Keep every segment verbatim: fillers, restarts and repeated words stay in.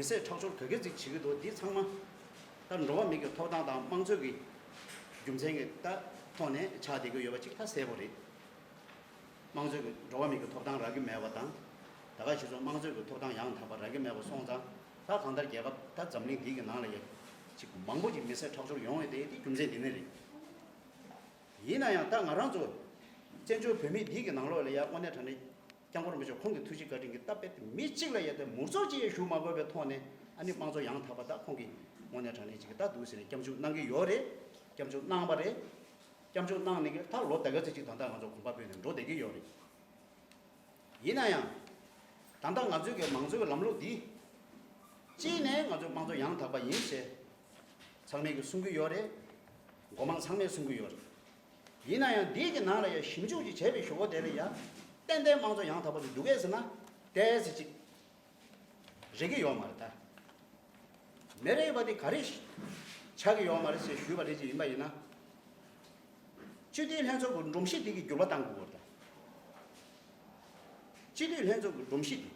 ཚད་ཁྲག་སྦྱོར་ག་གེ་ཅིག་བྱེད་ཀྱི་འདུག་འདི་ཚང་མ་ད་འགྲོ་བ་མིའི་གི་ཐོབ་ཐང་དང་དམངས་གཙོའི་གི་རྒྱུ་མཚན་གྱི་ད་ཐོག་ནས་ཆགས་བསྡད་ཀྱི་ཡོད་པ་ཅིག་ད་གསལ་པོ་རེད། དམངས་གཙོའི་གི་འགྲོ་བ་མིའི་གི་ཐོབ་ཐང་རག་གི་མེད་པ་དང་། ད་ག་ཞིག་སོང་དམངས་གཙོའི་གི་ཐོབ་ཐང་ཡང་དག་པ་རག་གི་མེད་པ་སོང་ཙང་ད་གང་ལྟར་རྒྱལ་ཁབ་ད་འཛམ་གླིང་འདི་གི་ནང་ལ་ཡ་ཅིག་མང་པོ་ཅིག་མི་ཚེ་ཁྲག་སྦྱོར་ཡོང་བའི་དེ་དེ་རྒྱུ་མཚན་འདི་ནས་རེད། ཡིན་ན་ཡང་ད་ང་རང་ཚོ་བཙན་བྱོལ་བོད་མི་འདི་གི་ནང་ལོགས་ལ་ཡ་དངོས་གནས་དྲང་གནས་སྐྱབས་མགོན་རིན་པོ་ཆེ་ཁོང་གི་ཐུགས་རྗེ་བཀའ་དྲིན་གྱིས་ད་དཔེ་མི་གཅིག་ལ་ཡ་དེ་མུར་ཙོག་ཅིག་ཡ་ཞུ་མ་དགོས་པའི་ཐོག་ནས་ཨ་ནི་དམངས་གཙོ་ཡང་དག་པ་ད་ཁོང་གིས་དངོས་གནས་དྲང་གནས་ཅིག་ད་འདུག་ཟེར་ནས་སྐྱབས་འཇུག་གནང་གི་ཡོད་རེད། སྐྱབས་འཇུག་གནང་བ་རེད། སྐྱབས་འཇུག་གནང་ནས་ད་ལོ་ད་ག་ཚོད་ཅིག་ད་ལྟ་ང་ཚོ་གོམ་པ་སྤོས་ནས་འགྲོ་བསྡད་ཀྱི་ཡོད་རེད། ཡིན་ན་ཡང་། ད་ལྟ་ང་ཚོའི་གི་མང་གཙོའི་ལམ་ལུགས་འདི། གཅིག་ནས་ང་ཚོ་དམངས་གཙོ་ཡང་དག་པ་ཡིན་ཞེས། ཚང་མས་གི་གསུང་གི་ཡོད་རེད། མགོ་མང་ཚང་མས་གསུང་གི་ཡོད་རེད། ཡིན་ན་ཡང་འདི་གི་ནང་ལ་ཡང་ཞིབ་འཇུག་ཅིག་བྱས་པའི་གཞུག་གུ་དེ་ལ་ཡང་། ཏན་ཏན་དམངས་གཙོ་ཡང་དག་པ་ཅིག་འདུག་གས་ཟེར་ན། ཏོག་ཙམ་ཅིག་རེག་གི་ཡོད་མ་རེད་ད། མི་རེ་བ་དེ་ག་རེ་ཆགས་ཀྱི་ཡོད་མ་རེད་ཅེས་ཞུས་པ་རེད་ཅེས་ཡིན་པ་ཡིན་ན། སྤྱི་འཐུས་ལྷན་ཚོགས་ཀྱི་སྒྲོམ་གཞི་དེ་གི་འགྱུར་བ་གཏང་དགོས་པ་རེད་ད། སྤྱི་འཐུས་ལྷན་ཚོགས་ཀྱི་སྒྲོམ་གཞི་དེ།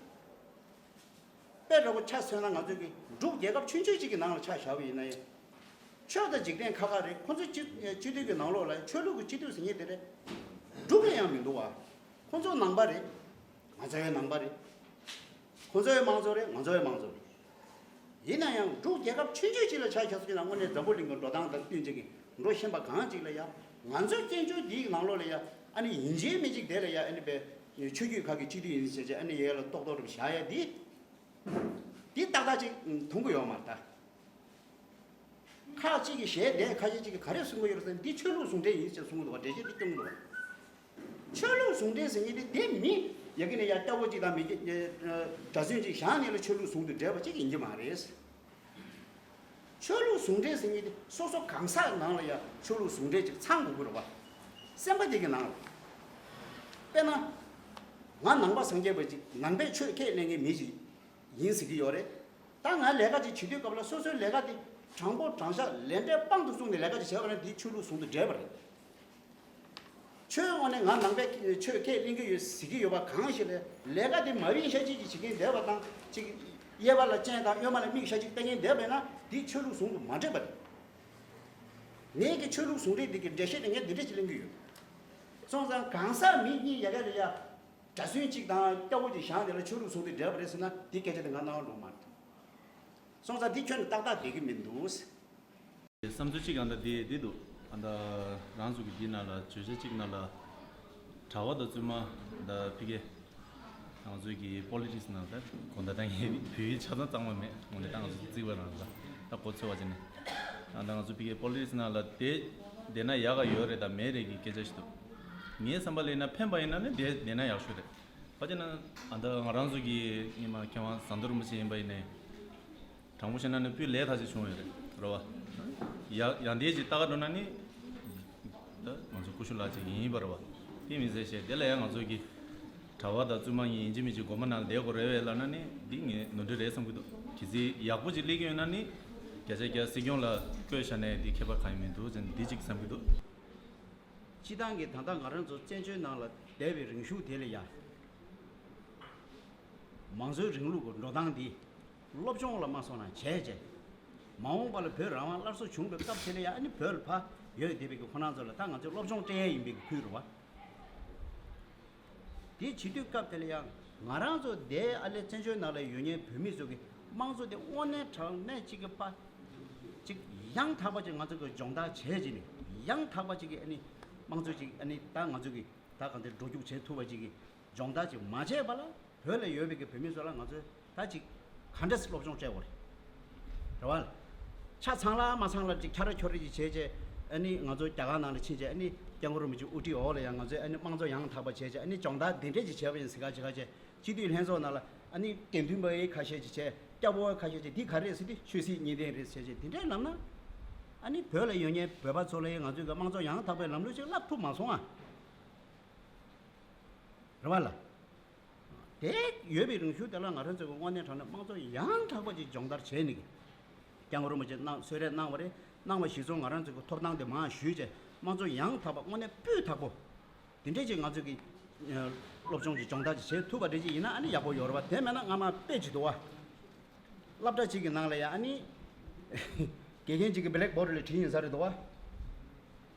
དཔེ་འདྲ་པོ་ཆ་མཚོན་ན་ང་ཚོ་གི་འབྲུག་རྒྱལ་ཁབ་ཆུང་ཆུང་ཅིག་གི་ནང་ལ་ཆ་བཞག་པ་ཡིན་ན་ཡང་། ཆོས་དང་འཇིག་རྟེན་ཁག་ཁག་རེད། ཁོ་ཚོ་སྤྱི་སྤྱི་འཐུས་ཀྱི་ནང་ལོགས་ལ་ཆོས་ལུགས་ཀྱི་སྤྱི་འཐུས་ཟེར་མཁན་དེ་རེད། འབྲུག་ལ་ཡང་མི་འདུག་བ། ཁོ་ཚོ་ནང་པ་རེད། ང་ཚོའི་ནང་པ་རེད། ཁོ་ཚོའི་དམངས་གཙོ་རེད། ང་ཚོའི་དམངས་གཙོ་རེད། ཡིན་ན་ཡང་འབྲུག་རྒྱལ་ཁབ་ཆུང་ཆུང་ཅིག་ལ་ཆ་བཞག་སོང་ན་དངོས་གནས་འཛམ་བུ་གླིང་གི་འགྲོ་སྟངས་དང་བསྟུན་བྱེད་ཀྱི་འགྲོ་བཞིན་པ་གང་ཅིག་ལ་ཡ། ང་ཚོའི་བཙན་བྱོལ་འདིའི་ནང་ལོགས་ལ་ཡ་ཨ་ནི་ཡིན་གཅིག་མིན་གཅིག་དེ་ལ་ཡ་ཨ་ནི་པའི་ཆོས་བརྒྱུད་ཁག་གི་སྤྱི་འཐུས་ཡིན་ཟེར་བྱས་ཨ་ནི་ཡ་ལ་ཏོག་ཏོག་རུ་བཞག་ཡ་འདི། འདི་ཏག་ཏག་ཅིག་མཐོང་གི་ཡོད་མ་རེད་ད། ཁག་ཅིག་གིས་གཞས་དེ་ཁ་ཤས་ཅིག་གིས་ག་རེ་གསུང་གི་ཡོད་རེད་ཟེར་ན་འདི་ཆོས་ལུགས་ཟུང་འབྲེལ་ཡིན་ཟེར་གསུང་གི་འདུག་བ། འགྲེལ་བཤད་འདི་སྐྱོན་འདུག་བ། ཆོས་ལུགས་ཟུང་འབྲེལ་ཟེར་མཁན་དེ་དེ་མི་ཡ་གི་ནས་ཡ་སྐྱ་བོ་ཅིག་དང་མི་གི་གྲྭ་བཙུན་ཅིག་བཞག་ནས་ལ་ཆོས་ལུགས་ཟུང་དུ་འབྲེལ་བ་ཅིག་ཡིན་གྱི་མ་རེད། ཆོས་ལུགས་ཟུང་འབྲེལ་ཟེར་མཁན་དེ་སོ་སོ་གང་ཟག་ནང་ལ་ཡ་ཆོས་ལུགས་ཟུང་འབྲེལ་ཅིག་ཚང་དགོས་ཀྱི་རེད་བ། སེམས་པ་དེ་གི་ནང་ལ། དཔེར་ན། ང་ནང་པ་སངས་རྒྱས་པ་ཅིག་ནང་པའི་ཆོས་ཁས་ལེན་མཁན་མི་ཅིག་ཡིན་ཟེར་གྱི་ཡོད་རེད། ད་ང་ལས་ཀ་ཅིག་བྱེད་དུས་སྐབས་ལ་སོ་སོའི་ལས་ཀ་དེ་དྲང་པོ་དྲང་བཞག་ལས་འབྲས་དཔང་དུ་བཟུང་ནས་ལས་ཀ་ཅིག་བྱས་པ་ན་དེ་ཆོས་ལུགས་ཟུང་དུ་འབྲེལ་བ་རེད། ཆོས་དངོས་གནས་ང་ནང་པའི་ཆོས་ཁས་ལེན་གྱི་ཡོད་ཟེར་གྱི་ཡོད་པ་གང་ཞིག་ལས་ལས་ཀ་དེ་མ་བིན་ཤ་ཅིག་ཅིག་བྱེད་མཁན་བསྡད་པ་དང་ཅིག་གཡས་པ་ལ་སྤྱན་དང་གཡོན་མ་ལ་མིག་ཤ་ཅིག་བལྟས་མཁན་བསྡད་པས་ན་དེ་ཆོས་ལུགས་ཟུང་དུ་མ་འབྲེལ་བ་རེད། ངས་ཀྱི་ཆོས་ལུགས་ཟུང་འབྲེལ་འདི་གི་འགྲེལ་བཤད་དེ་ངས་འདི་འདྲ་ཅིག་ལེན་གྱི་ཡོད། སོང་ཙང་གང་ཟག་མི་གཉིས་ཡ་ག་ལ་ཡ། གྲྭ་བཙུན་གཅིག་དང་སྐྱ་བོ་གཅིག་བཞག་ནས་ལ་ཆོས་ལུགས་ཟུང་འབྲེལ་འབྲེལ་བ་རེད་ཟེར་ན་འདི་སྐད་ཆ་དེ་ང་གནང་བ་འགྲོ་མ་རེད། སོང་ཙང་འདི་ཁྱོན་ནས་ཏག་ཏག་བསྡད་ཀྱི་མི་འདུག་བསམ་ཚུལ་གཅིག་ཡང་ད་འདི་འདི་འདུག་ཨ་ད་རང་ཚོ་གི་འདི་ནང་ལ་བརྗོད་བྱ་གཅིག་ནང་ལ་གྲྭ་པ་དང་བཙུན་མ་ད་ཕི་གེ་ང་ཚོའི་གི་པོ་ལི་ཊིག་སི་ནང་ད་གོ་ད་ད་ངའི་བོད་ཡིག་ཆ་ཚང་གཙང་མ་མེད་ངོ་ནས་ད་ང་ཚོ་བརྩིགས་པ་རང་ད་ད་གོ་ཚོད་བ་བྱས་ནས་ཨ་ད་ང་ཚོ་ཕི་གེ་པོ་ལི་ཊིག་སི་ནང་ལ་དེ་བསྡད་ན་ཡག་ག་ཡོད་རེད་ད་མེད་རེད་གི་སྐད་ཆ་ཞིག་འདུག་ངའི་བསམ་པ་ལ་ཡིན་ན་ཕན་པ་ཡིན་ན་ནི་དེ་བསྡད་ན་ཡག་ཤོས་རེད། ག་ཅི་ན་ཨ་ད་ང་རང་ཚོ་གི་སྔོན་མ་མཁས་དབང་ཟམ་གདོང་རིན་པོ་ཆེ་ཡིན་པ་ཡིན་ནའི། དྲང་པོ་བཤད་ན་ནི་སྤུས་ལེགས་ཐག་ཆོད་བྱུང་ཡོད་རེད་རེད་བ། ཡ་ཡང་དེ་ཅིག་ལྟ་ག་འགྲོ་ན་ནི། ད་ང་ཚོ་ཀུ་ཤུ་ལགས་ཅིག་ཡིན་པ་རེད་བ། དེ་མི་ཟེར་བཤད་དེ་ལ་ཡང་ང་ཚོ་གི། གྲྭ་པ་དང་བཙུན་མ་གཉིས་ཡིན་གཅིག་མིན་གཅིག་དགོན་པ་ནང་བསྡད་དགོས་རེད་བས་ལབ་ན་ནི་འདི་ངས་ནོར་འཁྲུལ་རེད་བསམ་གྱི་འདུག་གལ་སྲིད་ཡག་པོ་ཅིག་སླེབས་ཀྱི་ཡོད་ན་ནི། བརྒྱ་ཆ་བརྒྱ་སྲིད་སྐྱོང་ལ་བསྐོས་བཞག་ནས་འདི་ཁྱད་པར་གང་ཡང་མི་འདུག་ཅེས་འདི་གཅིག་བསམ་གྱི་འདུག་སྤྱི་བཏང་གི་ད་ལྟ་ང་རང་ཚོ་བཙན་བྱོལ་ནང་ལ་བསྡད་པའི་རིང་ཤོས་དེ་ལ་ཡ། མང་གཙོའི་རིང་ལུགས་ཀྱི་འགྲོ་སྟངས་འདི་སློབ་སྦྱོང་ལ་མ་སོང་ན་བྱས་རྗེས། མ་འོངས་པ་ལ་བོད་རང་དབང་སླར་གསོ་བྱུང་བའི་སྐབས་དེ་ལ་ཡ་ཨ་ནི་བོད་ལ་ཕར་ཡོད་བསྡད་པའི་གི་ཁོ་རང་ཚོ་ལ་ད་ང་ཚོས་སློབ་སྦྱོང་སྤྲད་ཡ་ཡིན་པའི་གི་ཁུལ་རེད་བ། དེ་བྱེད་དུས་སྐབས་དེ་ལ་ཡང་ང་རང་ཚོ་དེ་ཨ་ལེ་བཙན་བྱོལ་ནང་ལ་ཡོད་མཁན་བོད་མི་ཚོ་གི་དམངས་གཙོ་དེ་དངོས་གནས་དྲང་གནས་གཅིག་གི་པ། གཅིག་ཡང་དག་པ་ཅིག་ང་ཚོ་གི་སྦྱོང་བརྡར་བྱས་རྗེས་ནས་ཡང་དག་པ་ཅིག་གི་ཨ་ནི་དམངས་གཙོ་ཅིག་ཨ་ནི་ད་ང་ཚོ་གི་ད་གང་དེ་འགྲོ་རྒྱུག་བྱེད་ཐུབ་པ་ཅིག་གི་སྦྱོང་བརྡར་ཅིག་མ་བྱས་པ་ལ་བོད་ལ་ཡོད་པའི་གི་བོད་མི་ཚོ་ལ་ང་ཚོས་ད་ཅིག་ག་འདྲས་སློབ་སྦྱོང་སྤྲད་དགོས་རེད། རེད་བ། ཆ་ཚང་ལ་མ་ཚང་ལ་ཅིག་ཁྱ་ར་ཁྱོ་ར་ཅིག་བྱས་རྗེས་ཨ་ནི་ང་ཚོ་རྒྱ་གར་ནང་ལ་ཕྱིན་རྗེས་ཨ་ནི་སྐྱབས་མགོན་རིན་པོ་ཆེ་དབུ་ཁྲིད་འོག་ལ་ཡང་ང་ཚོས་ཨ་ནི་དམངས་གཙོ་ཡང་དག་པ་བྱས་རྗེས་ཨ་ནི་སྦྱོང་བརྡར་འདི་འདྲས་ཅིག་བྱས་པ་ཡིན་ཟེར་ག་ཅིག་ག་བྱས་སྤྱི་འཐུས་ལྷན་ཚོགས་ནང་ལ་ཨ་ནི་དགེ་འདུན་པ་ཡི་ཁ་ཤས་ཅིག་བྱས་སྐྱབས་འོག་ཁ་ཤས་ཅིག་འདི་ག་རེད་ཟེར་དུས་ཆོས་སྲིད་གཉིས་ལྡན་རེད་ཟེར་རྗེས་འདི་འདྲས་ལབ་ན་ཨ་ནི་བོད་ལ་ཡོད་མཁན་བོད་པ་ཚོ་ལ་ཡང་ང་ཚོས་གི་དམངས་གཙོ་ཡང་དག་པའི་ལམ་ལུགས་ཅིག་བསླབ་ཐུབ་མ་སོང་ཨ། རེད་བ་ལ། དེ་ཡོད་པའི་རིང་ཤོས་དེ་ལ་ང་རང་ཚོ་གི་དངོས་གནས་དྲང་གནས་དམངས་གཙོ་ཡང་དག་པ་ཅིག་སྦྱོང་བརྡར་བྱས་ནས་ཀྱི། སྐྱབས་མགོན་རིན་པོ་ཆེ་གནང་གསོལ་རས་གནང་བ་རེད། གནང་བ་གཞིར་བཟུང་ང་རང་ཚོ་གི་ཐོབ་ཐང་དེ་མར་ཞུས་བྱས་དམངས་གཙོ་ཡང་དག་པ་དངོས་གནས་སྤུས་དག་པོ། དེ་འདྲས་ཅིག་ང་ཚོ་གི་སློབ་སྦྱོང་གི་སྦྱོང་བརྡར་ཅིག་བྱེད་ཐུབ་པ་འདྲས་ཅིག་ཡིན་ན་ཨ་ནི་ཡག་པོ་ཡོད་རེད་བ། དེ་མེད་ན་སྔ་མ་དཔེ་ཅིག་འདུག་བ། སློབ་གྲྭ་གཅིག་གི་ནང་ལ་ཡང་ཨ་ནི་དགེ་རྒན་གཅིག་གིས་བྷི་ལེག་བོར་ཌི་ལ་བྲིས་ཡིན་ས་རེད་འདུག་བ།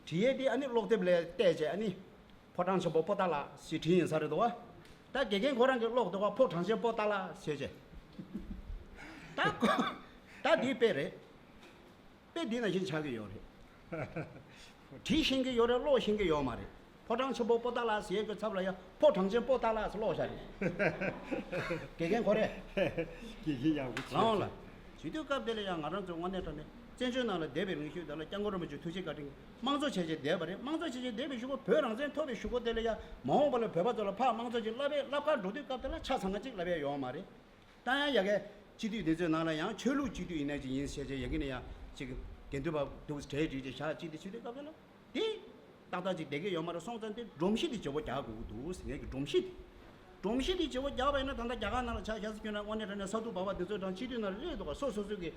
བྲིས་ཡས་དེ་ཨ་ནི་ཀློག་དེབ་ལ་བལྟས་བྱས་ཨ་ནི་ཕོ་བྲང་ཆེན་པོ་པོ་ཏཱ་ལ་ཞེས་བྲིས་ཡིན་ས་རེད་འདུག་བ། ད་དགེ་རྒན་ཁོ་རང་གིས་ཀློག་འདུག་བ། ཕོ་བྲང་ཆེན་པོ་ཏཱ་ལ་ཞེས་བྱས། ད་ཁོ་ད་དེ་དཔེ་རེད། དཔེ་འདི་ནང་བཞིན་ཆགས་ཀྱི་ཡོད་རེད། བྲིས་ཤེས་ཀྱི་ཡོད་རེད། ཀློག་ཤེས་ཀྱི་ཡོད་མ་རེད། ཕོ་བྲང་ཆེན་པོ་པོ་ཏཱ་ལ་ཟེར་གྱི་ཚབ་ལ་ཡང་ཕོ་བྲང་ཆེན་པོ་ཏཱ་ལ་ཟེར་ཀློག་བཞག་རེད། དགེ་རྒན་ཁོ་རེད། དགེ་རྒན་ཡག་པོ་བྱས། ལའང་ལ། བྱེད་དུས་སྐབས་དེ་ལ་ཡང་ང་རང་ཚོ་དངོས་གནས་དྲང་གནས་བཙན་བྱོལ་ནང་ལ་བསྡད་པའི་རིང་ཤོས་དེ་ལ་སྐྱབས་མགོན་རིན་པོ་ཆེ་ཐུགས་རྗེ་བཀའ་དྲིན་གྱིས་དམངས་གཙོ་བྱས་བྱས་བསྡད་པ་རེད། དམངས་གཙོ་བྱས་བྱས་བསྡད་པའི་གཞུག་གུ་བོད་རང་བཙན་ཐོབ་པའི་གཞུག་གུ་དེ་ལ་ཡང་མ་འོངས་པ་ལ་བོད་པ་ཚོ་ལ་ཕར་དམངས་གཙོ་ཅིག་བསླབ་པའི་བསླབ་གར་འགྲོ་དུས་སྐབས་དེ་ལ་ཆ་ཚང་ང་གཅིག་བསླབ་ཡས་ཡོད་མ་རེད། ད་ཡང་ཡ་གི་སྤྱི་འཐུས་འདི་ཚོའི་ནང་ལ་ཡང་ཆོས་ལུགས་སྤྱི་འཐུས་ཡིན་ན་ཅིག་ཡིན་ཞེས་བྱས་ཡ་གི་ནས་ཡང་ཅིག་དགེ་འདུན་པ་འདུག་གྲས་བྲིས་ཏེ་བཞག་ཅིག་དེ་བྱེད་དུས་སྐབས་ལ་དེ་ཏག་ཏག་ཅིག་བསྡད་ཀྱི་ཡོད་མ་རེད། སོང་ཙང་དེ་སྒྲོམ་གཞི་དེ་བརྗེ་པོ་རྒྱག་དགོས་ཀྱི་འདུག་ཟེར། ངས་ཀྱི་སྒྲོམ་གཞི་དེ་སྒྲོམ་གཞི་དེ་བརྗེ་པོ་རྒྱག་པ་ཡིན་ན་ད་ལྟ་རྒྱ་གར་ནང་ལ་ཆ་བཞག་ཟེར་རྒྱུ་ན་དངོས་གནས་དྲང་གནས་ས་ཐོག་བར་པ་འདི་ཚོ་དང་སྤྱི་འཐུས་ནང་ལ་སླེབས་འདུག་ག་སོ་སོ་སོ་གི་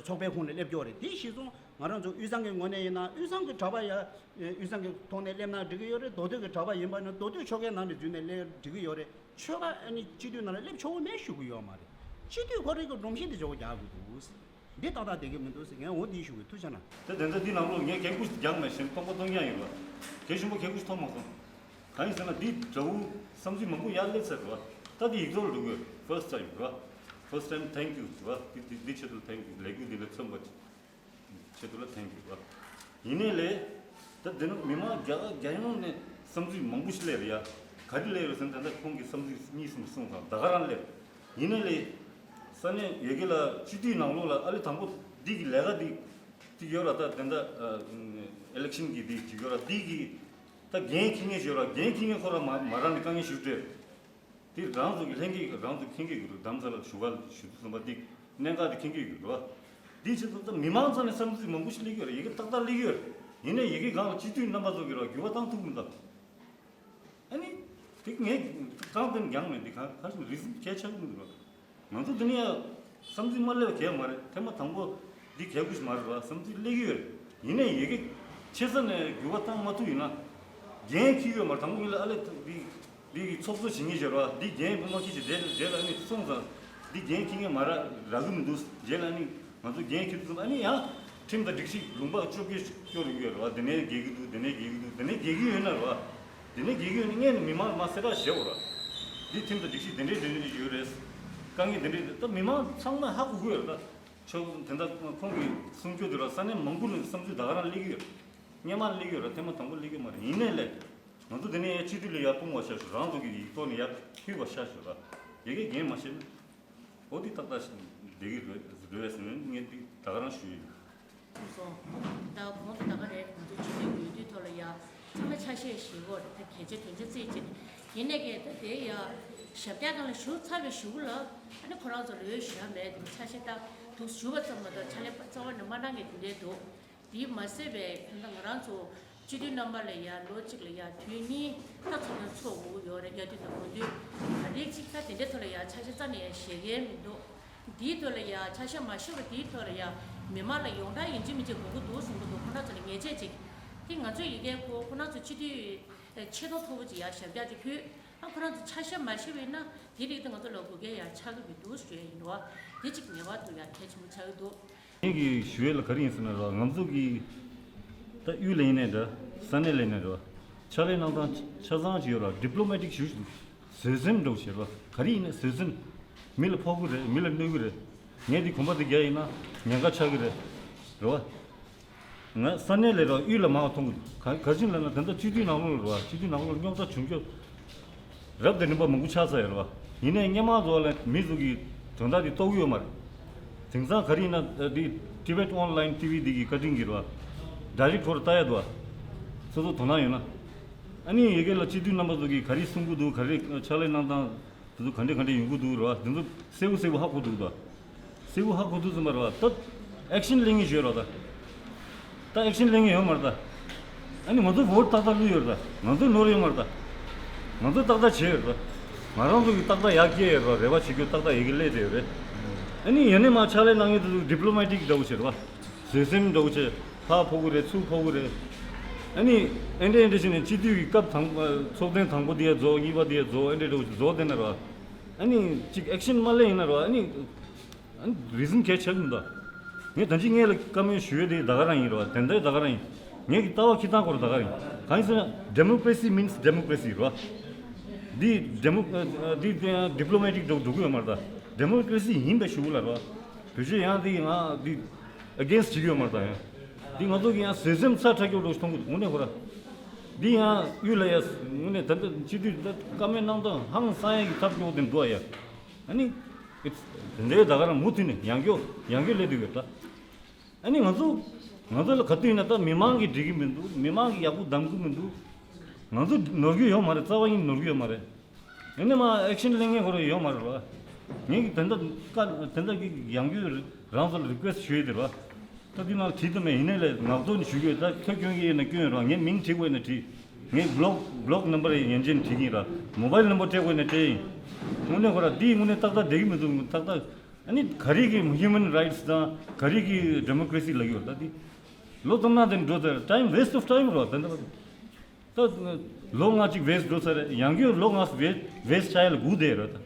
ཚོགས་པའི་ཁོངས་ནས་སླེབས་ཀྱི་ཡོད་རེད། དེ་གཞི་བཟུང་ང་རང་ཚོ་དབུས་གཙང་གི་ངོས་ནས་ཡིན་ན་དབུས་གཙང་གི་གྲྭ་པ་ཡ་དབུས་གཙང་གི་ཐོག་ནས་སླེབས་ན་འགྲིག་གི་ཡོད་རེད། མདོ་སྟོད་ཀྱི་གྲྭ་པ་ཡིན་པ་ན་མདོ་སྟོད་ཆོལ་ཁའི་ནང་ནས་འཛུལ་ནས་སླེབས་འགྲིག་གི་ཡོད་རེད། ཆོལ་ཁ་ཨ་ནི་སྤྱི་འཐུས་ནང་ལ་སླེབས་ཆོག་གི་མེད་ཞུ་གི་ཡོད་མ་རེད། སྤྱི་འཐུས་ཁོ་རང་གི་སྒྲོམ་གཞི་འདི་བརྗེ་པོ་རྒྱག་དགོས་འདུག་ཟེར། འདི་ཏག་ཏག་བསྡད་ཀྱི་མི་འདུག་ཟེར། ངས་འོ་འདི་ཞུ་གི། ཐུགས་རྗེ་གནང་། དེ་དེ་འདྲ་འདི་ནང་ལོགས་ངས་གད་སྐུད་རྒྱག་མེད་བཞིན་སྟོང་པ་སྟོང་རྐྱང་ཡིན་པ། གད་ཞིམ་པོ་གད་སྐུད་ཐོབ་མ་སོང་། གང་ཡིན་ཟེར་ན་འདི་དགྲ་བོ་བསམ་ཚུལ་མང་པོ་ཡར་སླེབས་ཚར་རེད་བ། ད་འདི་ཡིག་ཐོག་ལ་འགྲོ་དགོས། First time རེད་བ། First time thank you རེད་བ། འདི་འདི་འདི་ཆེད་དུ་thank you། ལས་འགུལ་འདི་ལ་མཚོན་པ་ཆེད་དུ་ལ་thank you རེད་བ། ཡིན་ནའི་ལས། ད་འདི་ནི་མི་མང་རྒྱ་རྒྱ་ཡོངས་ནས་བསམ་ཚུལ་མང་པོ་ཞིག་སླེབས་རེད་ཡ། ག་རེ་སླེབས་རེད་ཟེར་ན་ད་ལྟ་ཁོང་གིས་བསམ་ཚུལ་གཉིས་གསུམ་གསུངས་ཙང་ད་ག་རང་སླེབས། ཡིན་ནའི་ལས། ས་གནས་ཡ་གི་ལ་སྤྱི་འཐུས་ནང་ལོགས་ལ་ཨ་ལེ་དང་པོ་འདི་གི་ལས་ཀ་འདི་ཅིག་ཡོད་ར། ད་དེ་འདྲ་election གི་འདི་ཅིག་ཡོད་ར། འདི་གི་ད་འགན་འཁྱེར་མཁན་ཞིག་ཡོད་ར། འགན་འཁྱེར་མཁན་ཁོ་ར་མ་མ་རང་གི་དཀའ་ངལ་ཞིག་སྤྲད། དེ་རང་ཚོ་གི་ལྷན་རྒྱས་རང་ཚོ་མཁྱེན་གྱི་ཡོད་རེད། རྡ་རམ་ས་ལ་བཞུགས་སྒར་ཞུ་དུས་ཙམ་པ་འདི་གནད་འགག་དེ་མཁྱེན་གྱི་ཡོད་རེད་བ། འདི་ཆེད་དུ་ད་མི་མང་ཚོ་ནས་བསམ་ཚུལ་མང་པོ་ཞིག་སླེབས་ཀྱི་ཡོད་རེད། ཡ་གི་ཏག་ཏག་སླེབས་ཀྱི་ཡོད་རེད། ཡིན་ནའི་ཡ་གི་སྒང་ལ་སྤྱི་འཐུས་རྣམ་པ་ཚོ་གི་ར་འགྱུར་བ་བཏང་ཐུབ་མི་འདུག་ཨ་ནི། དེ་ངས་རྐང་སྟེང་འགྱངས་མེད། འདི་ག་ག་ཞིག་རིགས་གལ་ཆགས་ཀྱི་མི་འདུག་ར། ང་ཚོ་འདི་ནས་ཡ་བསམ་ཚུལ་མ་སླེབས་གལ་མ་རེད། ཐེངས་མ་དང་པོ་འདི་གལ་དགོས་ཞིག་མ་རེད་བ། བསམ་ཚུལ་སླེབས་ཀྱི་ཡོད་རེད། ཡིན་ནའི་ཡ་གི་ཆེ་ས་ནས་འགྱུར་བ་བཏང་མ་ཐུབ་ཡིན་ན། འགན་འཁྱེར་ཡོད་མ་རེད། དང་པོ་ཉིད་ལ་ཨ་ལེ་འདི་འདི་གི་ཚོགས་གཙོ་བྱེད་མཁན་ཞིག་རེད་བ། འདི་འགན་དབུ་མ་འཁྱེར་ཞིག་རྗེས་རྗེས་ལ་ཨ་ནི་སོང་ཙང་འདི་འགན་འཁྱེར་མཁན་མ་རག་རག་གི་མི་འདུག་རྗེས་ལ་ཨ་ནི་ང་ཚོ་འགན་འཁྱེར་དུས་ཙམ་ཨ་ནི་ཡང་ཁྲིམས་དང་སྒྲིག་གཞི་ལུང་པ་བཅོ་བརྒྱད་སྐྱོར་ཡོད་རེད་བ། འདི་ནས་འགལ་གྱི་འདུག་འདི་ནས་འགལ་གྱི་འདུག་འདི་ནས་འགལ་གྱི་ཡོད་ན་རེད་བ། འདི་ནས་རྒྱལ་ཁབ་ནས་སྔོན་ནས་མི་མང་ལ་མ་གསལ་བསྒྲགས་བྱེད་དགོས་ར། འདི་ཁྲིམས་དང་སྒྲིག་གཞི་འདི་འདྲའི་འདི་འདྲའི་ཡོད་རེད། དཀའ་ངལ་འདི་འདྲའི་ད་མི་མང་ཚང་མས་ཧ་གོ་གི་ཡོད་རེད། ད་ཆོག་དེ་འདྲ་ཁོང་གིས་གསུང་ཆོས་དེ་ར་ས་གནས་མང་པོ་ནས་བསམ་ཚུལ་ད་ག་རང་སླེབས་ཀྱི་ཡོད་རེད། སྔོན་མ་སླེབས་ཀྱི་ཡོད་རེད། ཐེངས་མ་དང་པོ་སླེབས་ཀྱི་མ་རེད། ཡིན་ནའི་ལས་ང་ཚོ་འདི་ནས་ཡར་སྤྱི་འཐུས་ལ་ཡར་སྤུངས་པ་བཞག་ཞོག་རང་ཚོ་གི་ཡིག་ཐོག་ནས་ཡར་ཕུལ་བ་བཞག་ཞོག་ར། ཡ་གི་འགན་མ་བཞེས་ན། འོ་འདི་ཏག་ཏག་ཞིག་བསྡད་ཀྱི་རེད་རེད་བས་ཟེར་ནས་ངས་འདི་ད་ག་རང་ཞུས་ཡོད། གསུངས་སོང་། ད་གོང་དུ་ད་ག་རེད། ང་ཚོ་སྤྱི་འཐུས་ཡོད་དུས་ཐོག་ལ་ཡ་ཚང་མས་ཆ་ཤས་ཞིག་གོ་རེད། ད་གལ་ཆེ་དོན་ཆེ་རྩིས་བྱེད། ཡིན་ནའི་གལ་ད་དེ་ཡ་ཞབས་བཀྱག་སྒང་ལ་ཞུགས་ཚར་བའི་གཞུག་ལ་ཨ་ནི་ཁོ་རང་ཚོ་ལ་འོས་ཞུ་ཡ་མེད་དེ་ཆ་ཤས་ད་འདུག་ཞུ་བ་ཙམ་མ་གཏོགས་ཕྱག་ལས་རྩ་བ་ནས་མ་གནང་མཁན་དེ་འདྲས་འདུག་དེ་མ་ཟད་པའི་ད་ལྟ་ང་རང་ཚོ་སྤྱི་འཐུས་རྣམ་པ་ལ་ཡ་ལོ་གཅིག་ལ་ཡ་དུས་གཉིས་ད་ཚོགས་ཐེངས་ཚོགས་དགོས་ཀྱི་ཡོད་རེད། དབྱར་དུས་དང་དགུན་དུས། ད་ལྟའི་གཅིག་ད་དེ་འདྲའི་ཐོག་ལ་ཡ་ཆ་ཤས་རྩ་ནས་ཡ་བཞེས་མཁན་མི་འདུག་དེའི་ཐོག་ལ་ཡ་ཆ་ཤས་མ་བཞེས་པ་དེའི་ཐོག་ལ་ཡ་མི་མང་ལ་ཡོངས་གྲགས་ཡིན་གཅིག་མིན་གཅིག་དགོས་ཀྱི་འདུག་གསུང་གི་འདུག་ཁོ་རང་ཚོ་ལ་ངེས་ཅན་ཅིག་དེ་ང་ཚོས་ཡི་གེ་ཁོ་ཁོ་རང་ཚོ་སྤྱི་འཐུས་ཆེ་མཐོང་མཐོ་པོ་ཅིག་ཡ་ཞབས་བཀྱག་ཅིག་ཕུལ། ཨ་ཁོ་རང་ཚོ་ཆ་ཤས་མ་བཞེས་པ་ཡིན་ན་དེ་རིགས་དེ་ང་ཚོ་ལ་དགོས་གལ་ཡ་ཆགས་ཀྱི་མི་འདུག་ཞུ་ཡ་ཡིན་རོ། དེ་གཅིག་ངེས་པར་དུ་ཡ་གལ་ཆེན་པོ་ཆགས་ཀྱི་འདུག་ངེད་ཀྱི་ཞུ་ཡས་ལ་ག་རེ་ཡིན་ཟེར་ན་ར། ང་ཚོ་གི་ད་དབུས་ལ་ཡིན་ནའི་འདྲ། ས་གནས་ལ་ཡིན་ནའི་འདྲ། ཕྱག་ལས་གནང་སྟངས་ཆ་ཚང་ཅིག་ཡོད་ར། ཌི་པི་ལོ་མེ་ཊིག་ཞུ་ཞུ་འདུག་བཟོད་སེམས་འདྲ་བོ་ཞིག་ར། ག་རེ་ཡིན་ནའི་བཟོད་སེམས། མི་ལ་ཕོག་གི་རེད། མི་ལ་གནོད་གི་རེད། ངས་འདི་གོམ་པ་འདི་རྒྱག་ཡིན་ན་ཉེན་ཁ་ཆགས་གི་རེད། རེད་བ། ང་ས་གནས་ལས་ར་དབུས་ལ་མང་བ་མཐོང་གི་འདུག་ག་ག་ཅིག་ལབ་ན་ད་ལྟ་སྤྱི་འཐུས་ནང་ལོགས་ལ་རེད་བ། སྤྱི་འཐུས་ནང་ལོགས་ལ་རྙོག་དྲ་བྱུང་རྒྱུ་རབ་དང་རིམ་པ་མང་པོ་ཆགས་ཚར་ཡོད་རེད་བ། ཡིན་ནའི་སྔོན་མ་བཟོ་ལ་མི་ཚོ་གི་དོན་དག་དེ་རྟོགས་ཀྱི་ཡོད་མ་རེད། དེང་སང་ག་རེ་ཡིན་ན་འདི་Tibet Online ཊི་ཝི་འདི་གི་བཀའ་དྲིན་གྱིས་རེད་བ། ཌའི་རེག་ཊི་ཁོ་རང་ལྟ་ཡ་འདུག་བ། སོ་སོ་དོ་སྣང་ཡོད་ན། ཨ་ནི་ཡ་གི་ལ་སྤྱི་འཐུས་རྣམ་པ་ཚོ་གིས་ག་རེ་གསུང་གི་འདུག་ག་རེ་ཕྱག་ལས་གནང་སྟངས་དེ་ཚོ་ག་འདྲ་ག་འདྲ་ཡོང་གི་འདུག་རེད་བ། དེ་ཚོ་གསལ་པོ་གསལ་པོ་ཧ་གོ་འདུག་ད། གསལ་པོ་ཧ་གོ་འདུག་ཟེར་མ་རེད་བ། ད་ཨེག་ཤན་ལེན་གྱི་ཡོད་རེད་ད། ད་ཨེག་ཤན་ལེན་གྱི་ཡོད་མ་རེད་ད། ཨ་ནི་ང་ཚོ་བོ་ཊི་ཏག་ཏག་བླུགས་ཡོད་རེད་ད། ང་ཚོ་ནོར་ཡོད་མ་རེད་ད། ང་ཚོ་ཏག་ཏག་བྱས་ཡོད་རེད་ད། ང་རང་ཚོ་གི་ཏག་ཏག་ཡར་སྐྱེལ་ཡོད་རེད་བ། རེ་བ་བྱེད་རྒྱུ་ཏག་ཏག་ཡ་གི་སླེབས་བསྡད་ཡོད་རེད། ཨ་ནི་ཡིན་ནའི་མ་ཕྱག་ལས་གནང་མཁན་དེ་ཚོ་ཌི་པི་ལོ་མེ་ཊིག་འདྲ་བོ་བྱས་རེད་བ། བཟོད་སེམས་འདྲ་བོ་བྱས། ཕར་ཕོག་གི་རེད། ཚུར་ཕོག་གི་རེད། ཨ་ནི་ཨེ་འདྲས་ཨེ་འདྲས་བྱས་ནས་སྤྱི་འཐུས་ཀྱི་སྐབས་དང་ཚོགས་ཐེངས་དང་པོ་དེ་ཡ་རྫོགས། གཉིས་པ་དེ་ཡ་རྫོགས། ཨེ་འདྲས་འདྲ་བོ་བྱས་རྫོགས་བསྡད་ན་རེད་བ། ཨ་ནི་གཅིག་ཨེག་ཤན་མ་ལེན་ཡིན་ན་རེད་བ། ཨ་ནི་ ཨ་ནི་རི་ཟིན་གལ་ཆགས་མི་འདུག་ངས་ད་ཅི་ངས་ལ་བཀའ་མོལ་ཞུ་ཡས་དེ་ད་ག་རང་ཡིན་རེད་བ། དེ་འདྲའི་ད་ག་རང་ཡིན། ངས་ཀྱི་ལྟ་བ་ཁྱི་ཐང་སྐོར་ད་ག་རང་ཡིན། གང་ཡིན་ཟེར་ན། democracy means democracy རེད་བ། འདི་demo- འདི་diplomatic འགྲོ་འགྲོ་གི་ཡོད་མ་རེད་ད། democracy ཡིན་པའི་ཞུ་གི་ལ་རེད་བ། བོད་ཆོས་ཡང་དེ་ང་འདི་against བྱེད་ཀྱི་ཡོད་མ་རེད་ད། ཡང་འདི་ང་ཚོ་གི་ཡང་ཟས་སེམས་ཚ་དྲག་སྐྱོ་འགྲོ་ཞིག་མཐོང་གི་འདུག་དངོས་གནས་ཁོ་ར། འདི་ཡང་དབུས་ལ་ཡ་དངོས་གནས་ད་ལྟ་སྤྱི་འཐུས་ད་བཀའ་མོལ་གནང་སྟངས་ཧང་སང་ཡ་གི་ཐབས་སྐྱོ་བོ་དེ་འདུག་ཨ་ཡ། ཨ་ནི། དེ་འདྲའི་ད་ག་རང་མུ་མཐུད་ནས་ཡང་སྐྱོ་ཡང་སྐྱོ་སླེབས་བསྡད་ཡོད་ད། ཨ་ནི་ང་ཚོ། ང་ཚོ་ལ་ག་དུས་ཡིན་ན་ད་མི་མང་གིས་འགྲིག་གི་མི་འདུག་མི་མང་གིས་ཡག་པོ་གདམ་གི་མི་འདུག་ང་ཚོ་ནོར་གི་ཡོད་མ་རེད། རྩ་བ་ཉིད་ནོར་གི་ཡོད་མ་རེད། ཡིན་ནའི་མ་action་ལེན་མཁན་ཁོ་རང་ཡོད་མ་རེད་བ། ངས་ཀྱི་དེ་འདྲ་བཀའ་དེ་འདྲ་གི་ཡང་སྐྱོ་རང་ཚོ་ལ་request་ཞུ་ཡི་དེ་རེད་བ། ད་འདི་ནང་བྲིས་ཐུབ་མེད། ཡིན་ནའི་ལས་ངག་ཐོག་ནས་ཞུ་གི་ཡོད། ད་ཐོ་སྐྱོན་གི་ཡིན་ན་སྐྱོན་རོགས། ངས་མིང་བྲིས་དགོས་ན་བྲིས། ངས་block block number་ཡང་ཡན་ཆད་བྲིས་ཀྱི་ཡིན་ར། mobile number་སྤྲད་དགོས་ན་སྤྲད་ཡིན། དངོས་གནས་ཁོ་ར་འདི་དངོས་གནས་ཏག་ཏག་བསྡད་ཀྱི་མི་འདུག་ཏག་ཏག་ཨ་ནི་ག་རེ་གི་human rights་དང་ག་རེ་གི་democracy་ལབ་ཡོད་རེད། ད་འདི་ལོ་ཙམ་ན་དེ་འགྲོ་ཚར། time waste of time་རོ་ད་འདི། ད་ལོ་ལྔ་གཅིག་waste་འགྲོ་ཚར་རེད། ཡང་སྐྱོ་ལོ་ལྔ་waste waste་བྱ་ཡ་ལ་སྒུག་བསྡད་རེད་ད།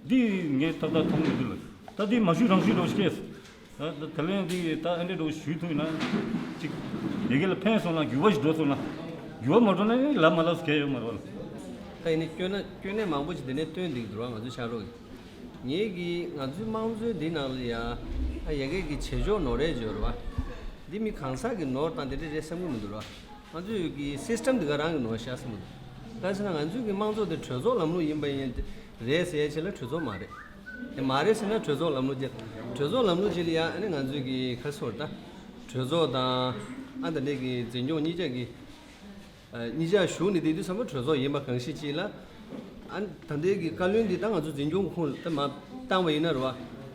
འདི་ངས་ཏག་ཏག་མཐོང་མི་འདུག་ལ། ད་འདི་མ་ཞུ་རང་ཞུ་འགྲོ་ཤེས། ད་ད་ལན་འདི་ད་ཨ་འདྲས་འགྲོ་ཞུས་ཐུབ་ན་ཅིག་ཡ་གི་ལ་ཕན་སོང་ན། འགྱུར་བ་ཞིག་འགྲོ་སོང་ན། འགྱུར་བ་མ་འགྲོ་ན་ལབ་མ་ལབ་སྐད་ཡོད་མ་རེད་བ། ད་ཡིན་ནའི་སྐྱོན་ན་སྐྱོན་ནས་མང་པོ་ཞིག་དེ་ནས་བཏོན་འདུག་འདུག་ར། ང་ཚོ་ཕྱག་རོགས་ཀྱི་ངེད་ཀྱིས་ང་ཚོའི་དམངས་གཙོའི་འདི་ནང་ལ་ཡ་ཨ་ཡ་གི་གི་བྱེད་ཕྱོགས་ནོར་རེད་བརྗོད་རེད་བ། འདི་མི་གང་ཟག་གི་ནོར་དང་དེ་འདྲ་རེད་བསམ་གི་མི་འདུག་ར། ང་ཚོའི་གི་system་འདི་ག་རང་གི་ནོར་ཤག་བསམ་གི་འདུག་གང་ཟེར་ན་ང་ཚོའི་གི་དམངས་གཙོ་དེ་གྲོས་ཚོགས་ལམ་ལུགས་ཡིན་པ་ཡིན་རེད་ཟེར་ཡ་ཆེ་ལ་གྲོས་ཚོགས་མ་རེད། དེ་མ་རེད་ཟེར་ན་གྲོས་ཚོགས་ལམ་ལུགས་ཅིག་གྲོས་ཚོགས་ལམ་ལུགས་ཅིག་ལ་ཡ་ཨ་ནི་ང་ཚོའི་གི་ཁ་སོར་ད་གྲོས་ཚོགས་དང་ཨ་ད་འདྲས་གི་འཛིན་སྐྱོང་གཉིས་ཆ་གི་ཨ་གཉིས་ཆ་ཞུགས་ནས་བསྡད་དུས་ཙམ་པ་གྲོས་ཚོགས་ཡིན་པ་གང་ཤེས་ཅིག་ལ། ཨ་ད་ལྟའི་གི་བཀའ་བློན་འདི་ད་ང་ཚོ་འཛིན་སྐྱོང་ཁོངས་ལ་ད་མ་བཏང་བ་ཡིན་ན་རེད་བ།